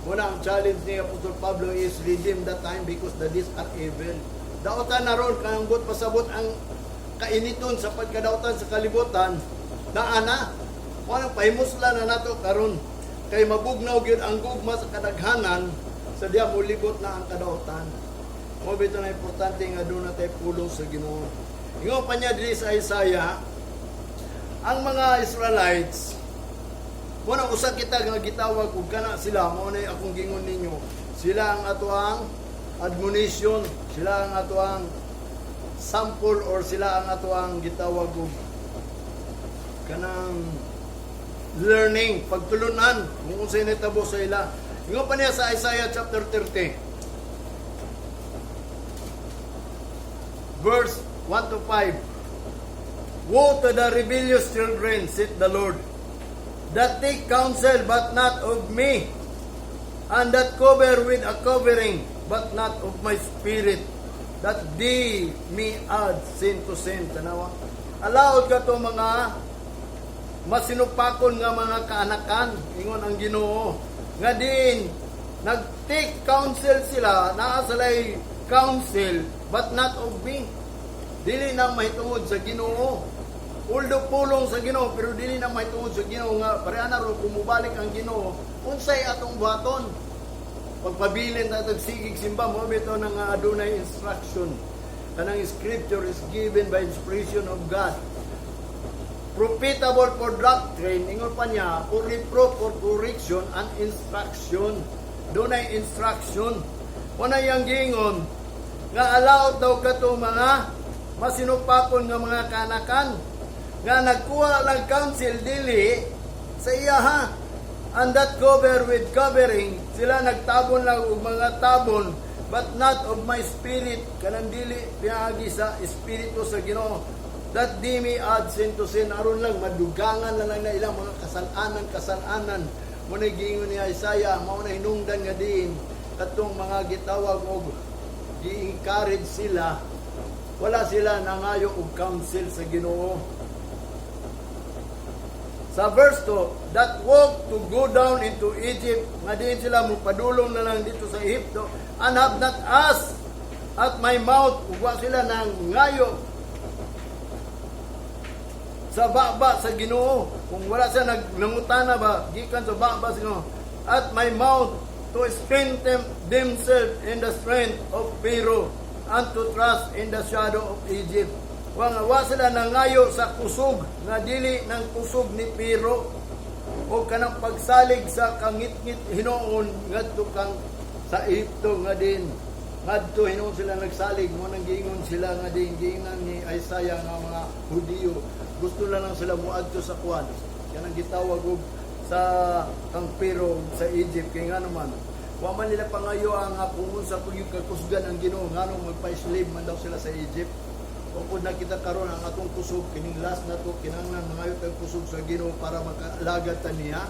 S1: Muna ang challenge ni Apostol Pablo is redeem the time because the days are evil. Daotan na ron kanang buot pasabot ang kainiton sa pagkadautan sa kalibutan na ana. Wala pahimusla na nato karon kay mabugnaw gyud ang gugma sa kadaghanan sa diya molibot na ang kadautan. Mo bitaw na importante nga duna tay pulong sa Ginoo. Ingon pa niya diri sa Isaiah, ang mga Israelites, mo na usa kita nga gitawag ug kana sila, mao na akong gingon ninyo. Sila ang atoang admonition, sila ang atoang sample or sila ang atoang gitawag og kanang learning, pagtulunan kung unsay nahitabo sa ila. Ingon pa niya sa Isaiah chapter 30 verse 1 to 5. "Woe to the rebellious children, saith the Lord, that take counsel but not of me, and that cover with a covering but not of my spirit, that they may add sin to sin." Tanawa. Alaot kato mga masinupakon nga mga kaanakan, ingon ang Ginoo. Nga din, nag-take counsel sila, naa sila'y counsel, but not of me. Dili na mahitungod sa Ginoo. Although pulong sa Ginoo, pero dili na mahitungod sa Ginoo nga pareha na ron kung mubalik ang Ginoo, unsay atong buhaton? Pagpabilin ta tag sigig simba mo bitaw na nga adunay instruction. Kanang scripture is given by inspiration of God. Profitable for doctrine, ingon pa niya, for reproof, for correction, and instruction. Dunay instruction. Wala yang giingon, nga alaot daw kato mga masinupakon nga mga kanakan, nga nagkuha lang counsel dili sa iya ha. And that cover with covering, sila nagtabon lang og mga tabon, but not of my spirit, kanang dili pinaagi sa espiritu sa Ginoo, that they may add sin to sin, aron lang madugangan na lang na ilang mga kasalanan, kasalanan. Mo na giingon ni Isaiah, mao na hinungdan nga diin katong mga gitawag og gi-encourage sila, wala sila nangayo og counsel sa Ginoo. Sa verse 2, that walk to go down into Egypt, nga diin sila mo padulong na lang dito sa Ehipto, and have not asked at my mouth, ug wa sila nang ngayo sa baba sa Ginoo. Kung wala siya nagnangutana ba, gikan sa baba sa Ginoo. At my mouth to strengthen themselves in the strength of Pharaoh and to trust in the shadow of Egypt. Wa nga wa sila nangayo sa kusog nga dili ng kusog ni Pharaoh o kanang pagsalig sa kangitngit hinuon ngadto kang sa Ehipto nga din ngadto hinuon sila nagsalig. Mo nang giingon sila nga din giingnan ni Isaiah nga mga Hudiyo, gusto lang lang sila muadto sa kuan, kanang gitawag og sa kang Pharaoh sa Egypt, kay ngano man wa man nila pangayo ang kung unsa kung yung kakusgan ang Ginoo, nganong magpa-slave man daw sila sa Egypt. Upod na kita karon ang atong kusog kining last na to, kinahanglan mangayo tag kusog sa Ginoo para makaalagad ta niya.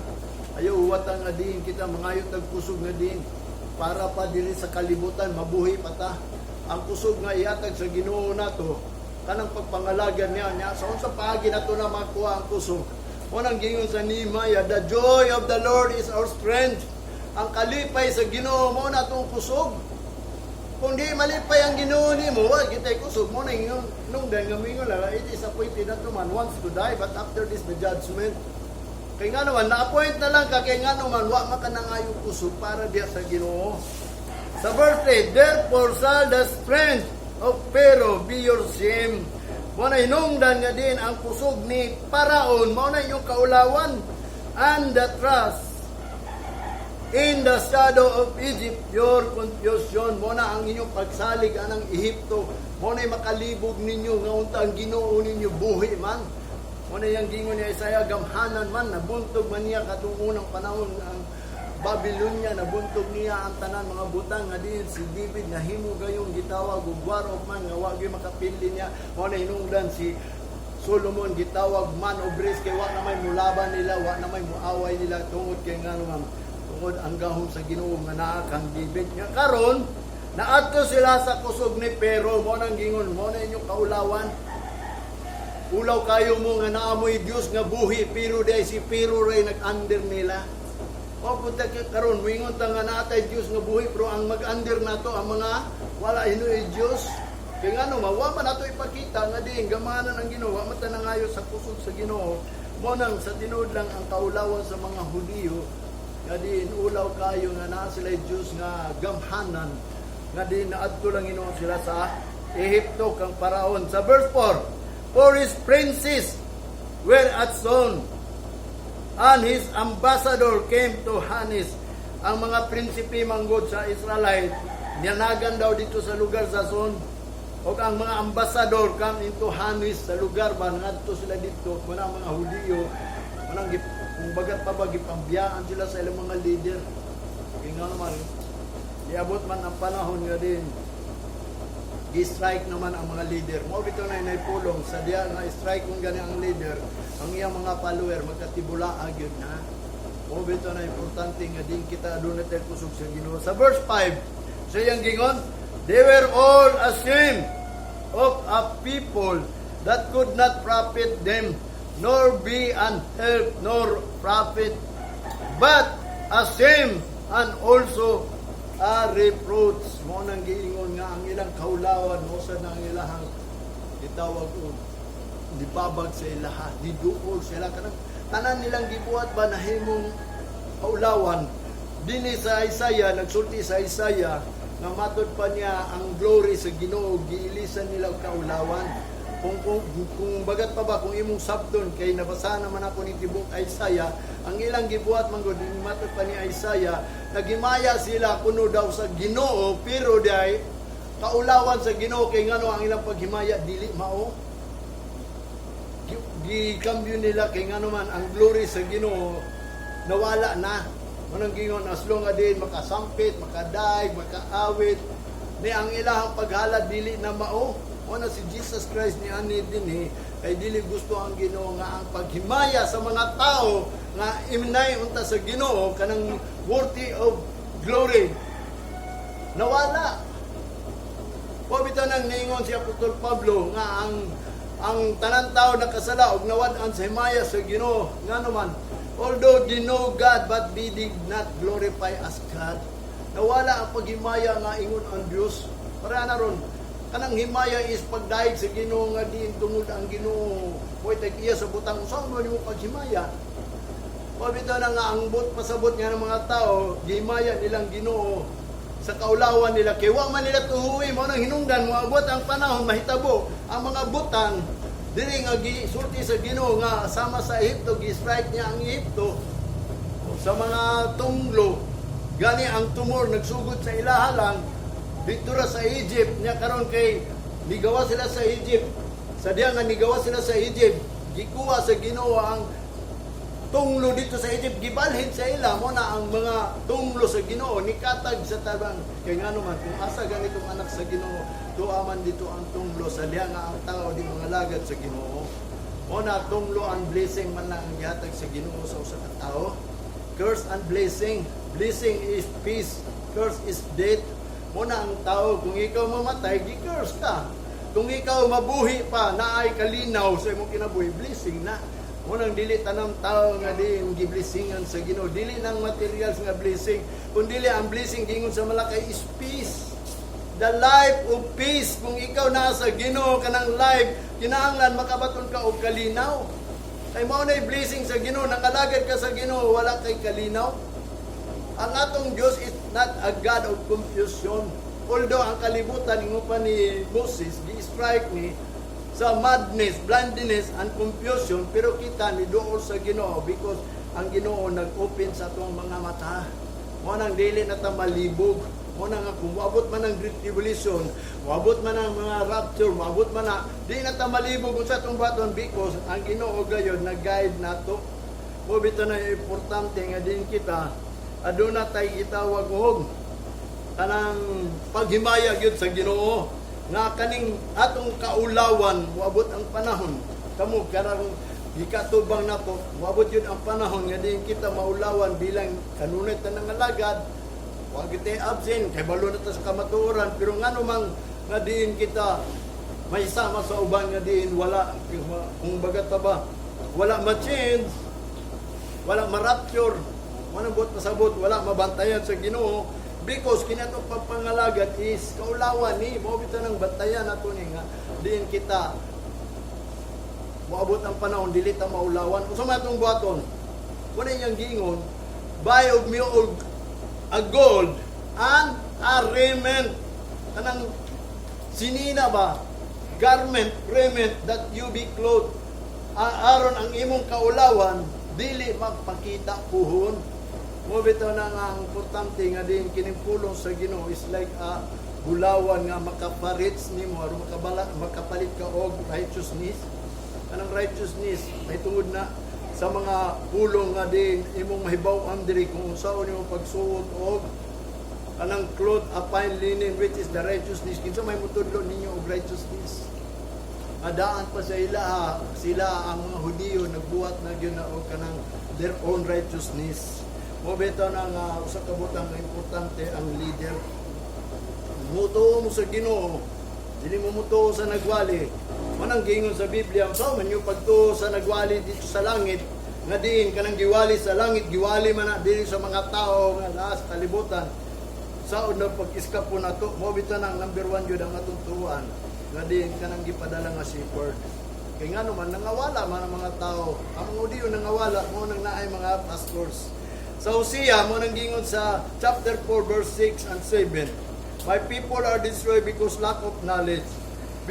S1: Ayaw huwatan nga diin kita mangayo tag kusog nga diin para pa diri sa kalibutan mabuhi pa ta. Ang kusog nga ihatag sa Ginoo nato kanang pagpangalagad niya niya sa unsa paagi nato na makuha ang kusog. Mao nang giingon sa Nehemiah, "The joy of the Lord is our strength." Ang kalipay sa Ginoo mao na atong kusog. Kung di malipay ang Ginoo nimo, wa kitay kusog. Mao na ingon nung dan nga moingon lang, it is appointed unto man once to die, but after this the judgment. Kay nga naman, na-appoint na lang ka, kay nga naman, wa makanangayo kusog para diya sa Ginoo. Sa verse 8, "Therefore shall the strength of Pharaoh be your shame." Mao na hinungdan nga din ang kusog ni Paraon, mao na inyong kaulawan, and the trust in the shadow of Egypt your confusion. Mao na ang inyong pagsalig anang Ehipto. Mao na makalibog ninyo nga unta ang Ginoo ninyo buhi man. Mao na yang gingon ni Isaiah, gamhanan man, nabuntog man niya katong unang panahon ang Babylonia, nabuntog niya ang tanan mga butang nga diin si David nahimo gayong gitawag og war of man nga wa gyud makapili niya. Mao na hinungdan si Solomon gitawag man of rest kay wa na may mulaban nila, wa na may muaway nila tungod kay ngano man, tungod ang gahom sa Ginoo nga naa kang David. Nga karon naadto sila sa kusog ni Pero. Mao nang gingon, mao na inyong kaulawan. Ulaw kayo mo nga naamoy Dios nga buhi, pero dahil si Pero ray nag-under nila. O punta ka karon moingon ta nga naatay Dios nga buhi, pero ang mag-under nato ang mga wala hinuoy Dios. Kay ngano man wa man nato ipakita nga diin gamanan ang Ginoo, wa man ta nangayo sa kusog sa Ginoo. Mo nang sa tinuod lang ang kaulawan sa mga Hudiyo nga diin ulaw kayo nga naa sila Dios nga gamhanan nga diin naadto lang Ginoo sila sa Ehipto kang Paraon. Sa verse 4, "For his princes were at Zoan, and his ambassador came to Hanes." Ang mga prinsipe manggod sa Israelite, niyanagan daw dito sa lugar sa Zoan. O ang mga ambassador come into Hanes sa lugar ba, ngadto sila dito, muna ang mga Hudiyo, manang kung bagat pa ba, gipambiyaan sila sa ilang mga leader. Kaya nga naman, niabot man ang panahon nga din, gi-strike naman ang mga leader. Mao bitaw na pulong sa diya nga strike kung gani ang leader, ang iyang mga follower magkatibula gyud na. Mao bitaw na importante nga din kita aduna tay kusog sa Ginoo. Sa verse 5, sa iyang gingon, "They were all ashamed of a people that could not profit them, nor be an help nor profit, but a shame and also a reproach." Mo nang giingon nga ang ilang kaulawan mo sa nang ilahang gitawag og nibabag sa ilaha, niduol sila kanang tanan nilang gibuhat ba nahimong kaulawan. Dinhi sa Isaiah, nagsulti sa Isaiah nga matod pa niya ang glory sa Ginoo giilisan nila og kaulawan. Kung bagat pa ba kung imong sabton kay nabasa naman ako ni tibok Isaiah, ang ilang gibuhat man gud, matod pa ni Isaiah, naghimaya sila kuno daw sa Ginoo, pero day kaulawan sa Ginoo kay ngano ang ilang paghimaya dili mao. Gikambyo nila kay ngano man ang glory sa Ginoo nawala na. Manang gingon as long din makasampit, makadaig, makaawit ni ang ilahang paghalad dili na mao. O na si Jesus Christ ni ani dinhi kay dili gusto ang Ginoo nga ang paghimaya sa mga tao nga imnay unta sa Ginoo kanang worthy of glory nawala. Wa bitaw nang niingon si Apostol Pablo nga ang tanan tao nakasala og nawad-an sa himaya sa Ginoo. Ngano man, although they know God, but they did not glorify as God. Nawala ang paghimaya nga ingon ang Dios. Para na ron, kanang himaya is pagdayeg sa Ginoo nga diin tungod ang Ginoo mo'y tag-iya sa butang, unsa man nimo paghimaya. Wa bitaw na nga ang but pasabot nga ng mga tao, gihimaya nilang Ginoo sa kaulawan nila kay wa man nila tuhuwi. Mao nang hinungdan moabot ang panahon mahitabo ang mga butang diri nga gisulti sa Ginoo nga sama sa Ehipto, gi-strike niya ang Ehipto sa mga tunglo. Gani ang tumor nagsugod sa ilaha lang dito ra sa Egypt niya. Karon kay nigawa sila sa Egypt, sa diya nga nigawa sila sa Egypt, gikuha sa Ginoo ang Tunglo dito sa Egypt gibalhin sa ila. Mo na ang mga tunglo sa Ginoo nikatag sa tabang, kay ngano man, kung asa ganitong anak sa Ginoo, tuwa man dito ang tunglo sa diha nga ang tao di mga lagad sa Ginoo. Mo na tunglo ang blessing man lang ang gihatag sa Ginoo sa usa ka tawo. Curse and blessing. Blessing is peace, curse is death. Mo na ang tao, kung ikaw mamatay, gi-curse ka. Kung ikaw mabuhi pa, naay kalinaw sa imong kinabuhi, blessing na. Mo nang dili tanang tao nga din giblessingan sa Ginoo. Dili nang materials nga blessing, kun dili ang blessing, gingon sa Malakay, is peace. The life of peace. Kung ikaw nasa Ginoo, kanang life, kinahanglan makabaton ka og kalinaw. Kay mao na blessing sa Ginoo, nakalagad ka sa Ginoo, wala kay kalinaw. Ang atong Diyos is not a God of confusion. Although ang kalibutan, ingon pa ni Moses, gi-strike ni sa madness, blindness, and confusion, pero kita ni duol sa Ginoo because ang Ginoo nag-open sa atong mga mata. Mo nang dili na ta malibog. Mo na nga kung moabot man ang Great Tribulation, moabot man ang mga rapture, moabot man na, di na ta malibog kung sa atong baton because ang Ginoo gayon nag-guide nato. Mo bitaw na importante nga din kita aduna tay gitawag og kanang paghimaya gyud sa Ginoo nga kaning atong kaulawan. Moabot ang panahon, kamo karang gikatubang nato, moabot yun ang panahon nga din kita maulawan bilang kanunay ta nangalagad. Wa gyud absent kay balo na ta sa kamatuoran, pero ngano mang nga diin kita may sama sa uban nga diin wala, kung baga ta ba, wala ma-change, wala ma-rapture, wala buot pasabot, wala mabantayan sa Ginoo because kinato pagpangalagad is kaulawan ni mo bitaw ng bantayan nato ni nga diin kita moabot ang panahon dili ta maulawan. Unsa man atong buhaton? Wala iyang giingon, "Buy of me og a gold and a raiment," kanang sinina ba, garment, raiment, that you be clothed, aron ang imong kaulawan dili magpakita puhon. Mo bitaw na nga ang importante nga din kining pulong sa Ginoo is like a bulawan nga makaparits nimo aron makabala, makapalit ka og righteousness. Kanang righteousness may tungod na sa mga pulong nga din imong mahibaw-an diri kung unsaon nimo pagsuot og kanang cloth, a fine linen, which is the righteousness. Kinsa may mutudlo ninyo og righteousness? Adaan pa sa ila, sila ang mga Hudiyo nagbuhat na gyud na og kanang their own righteousness. Mo bitaw na nga usa ka butang nga importante ang leader. Mutuo mo sa Ginoo, dili mo mutuo sa nagwali. Manang giingon sa Biblia, sa man yung pagtuo sa nagwali dito sa langit, nga diin kanang giwali sa langit, giwali man na dili sa mga tao nga naa sa kalibutan. Saod na pag-iskapo nato, mo bitaw nang number one yun ang atong tuan, nga diin kanang gipadala nga shepherd. Kay ngano man, nangawala man ang mga tao. Ang mga Hudiyo nangawala, mo nang naay mga pastors. Sa Hosea, mo nang gingon sa chapter 4 verse 6 and 7, "My people are destroyed because lack of knowledge."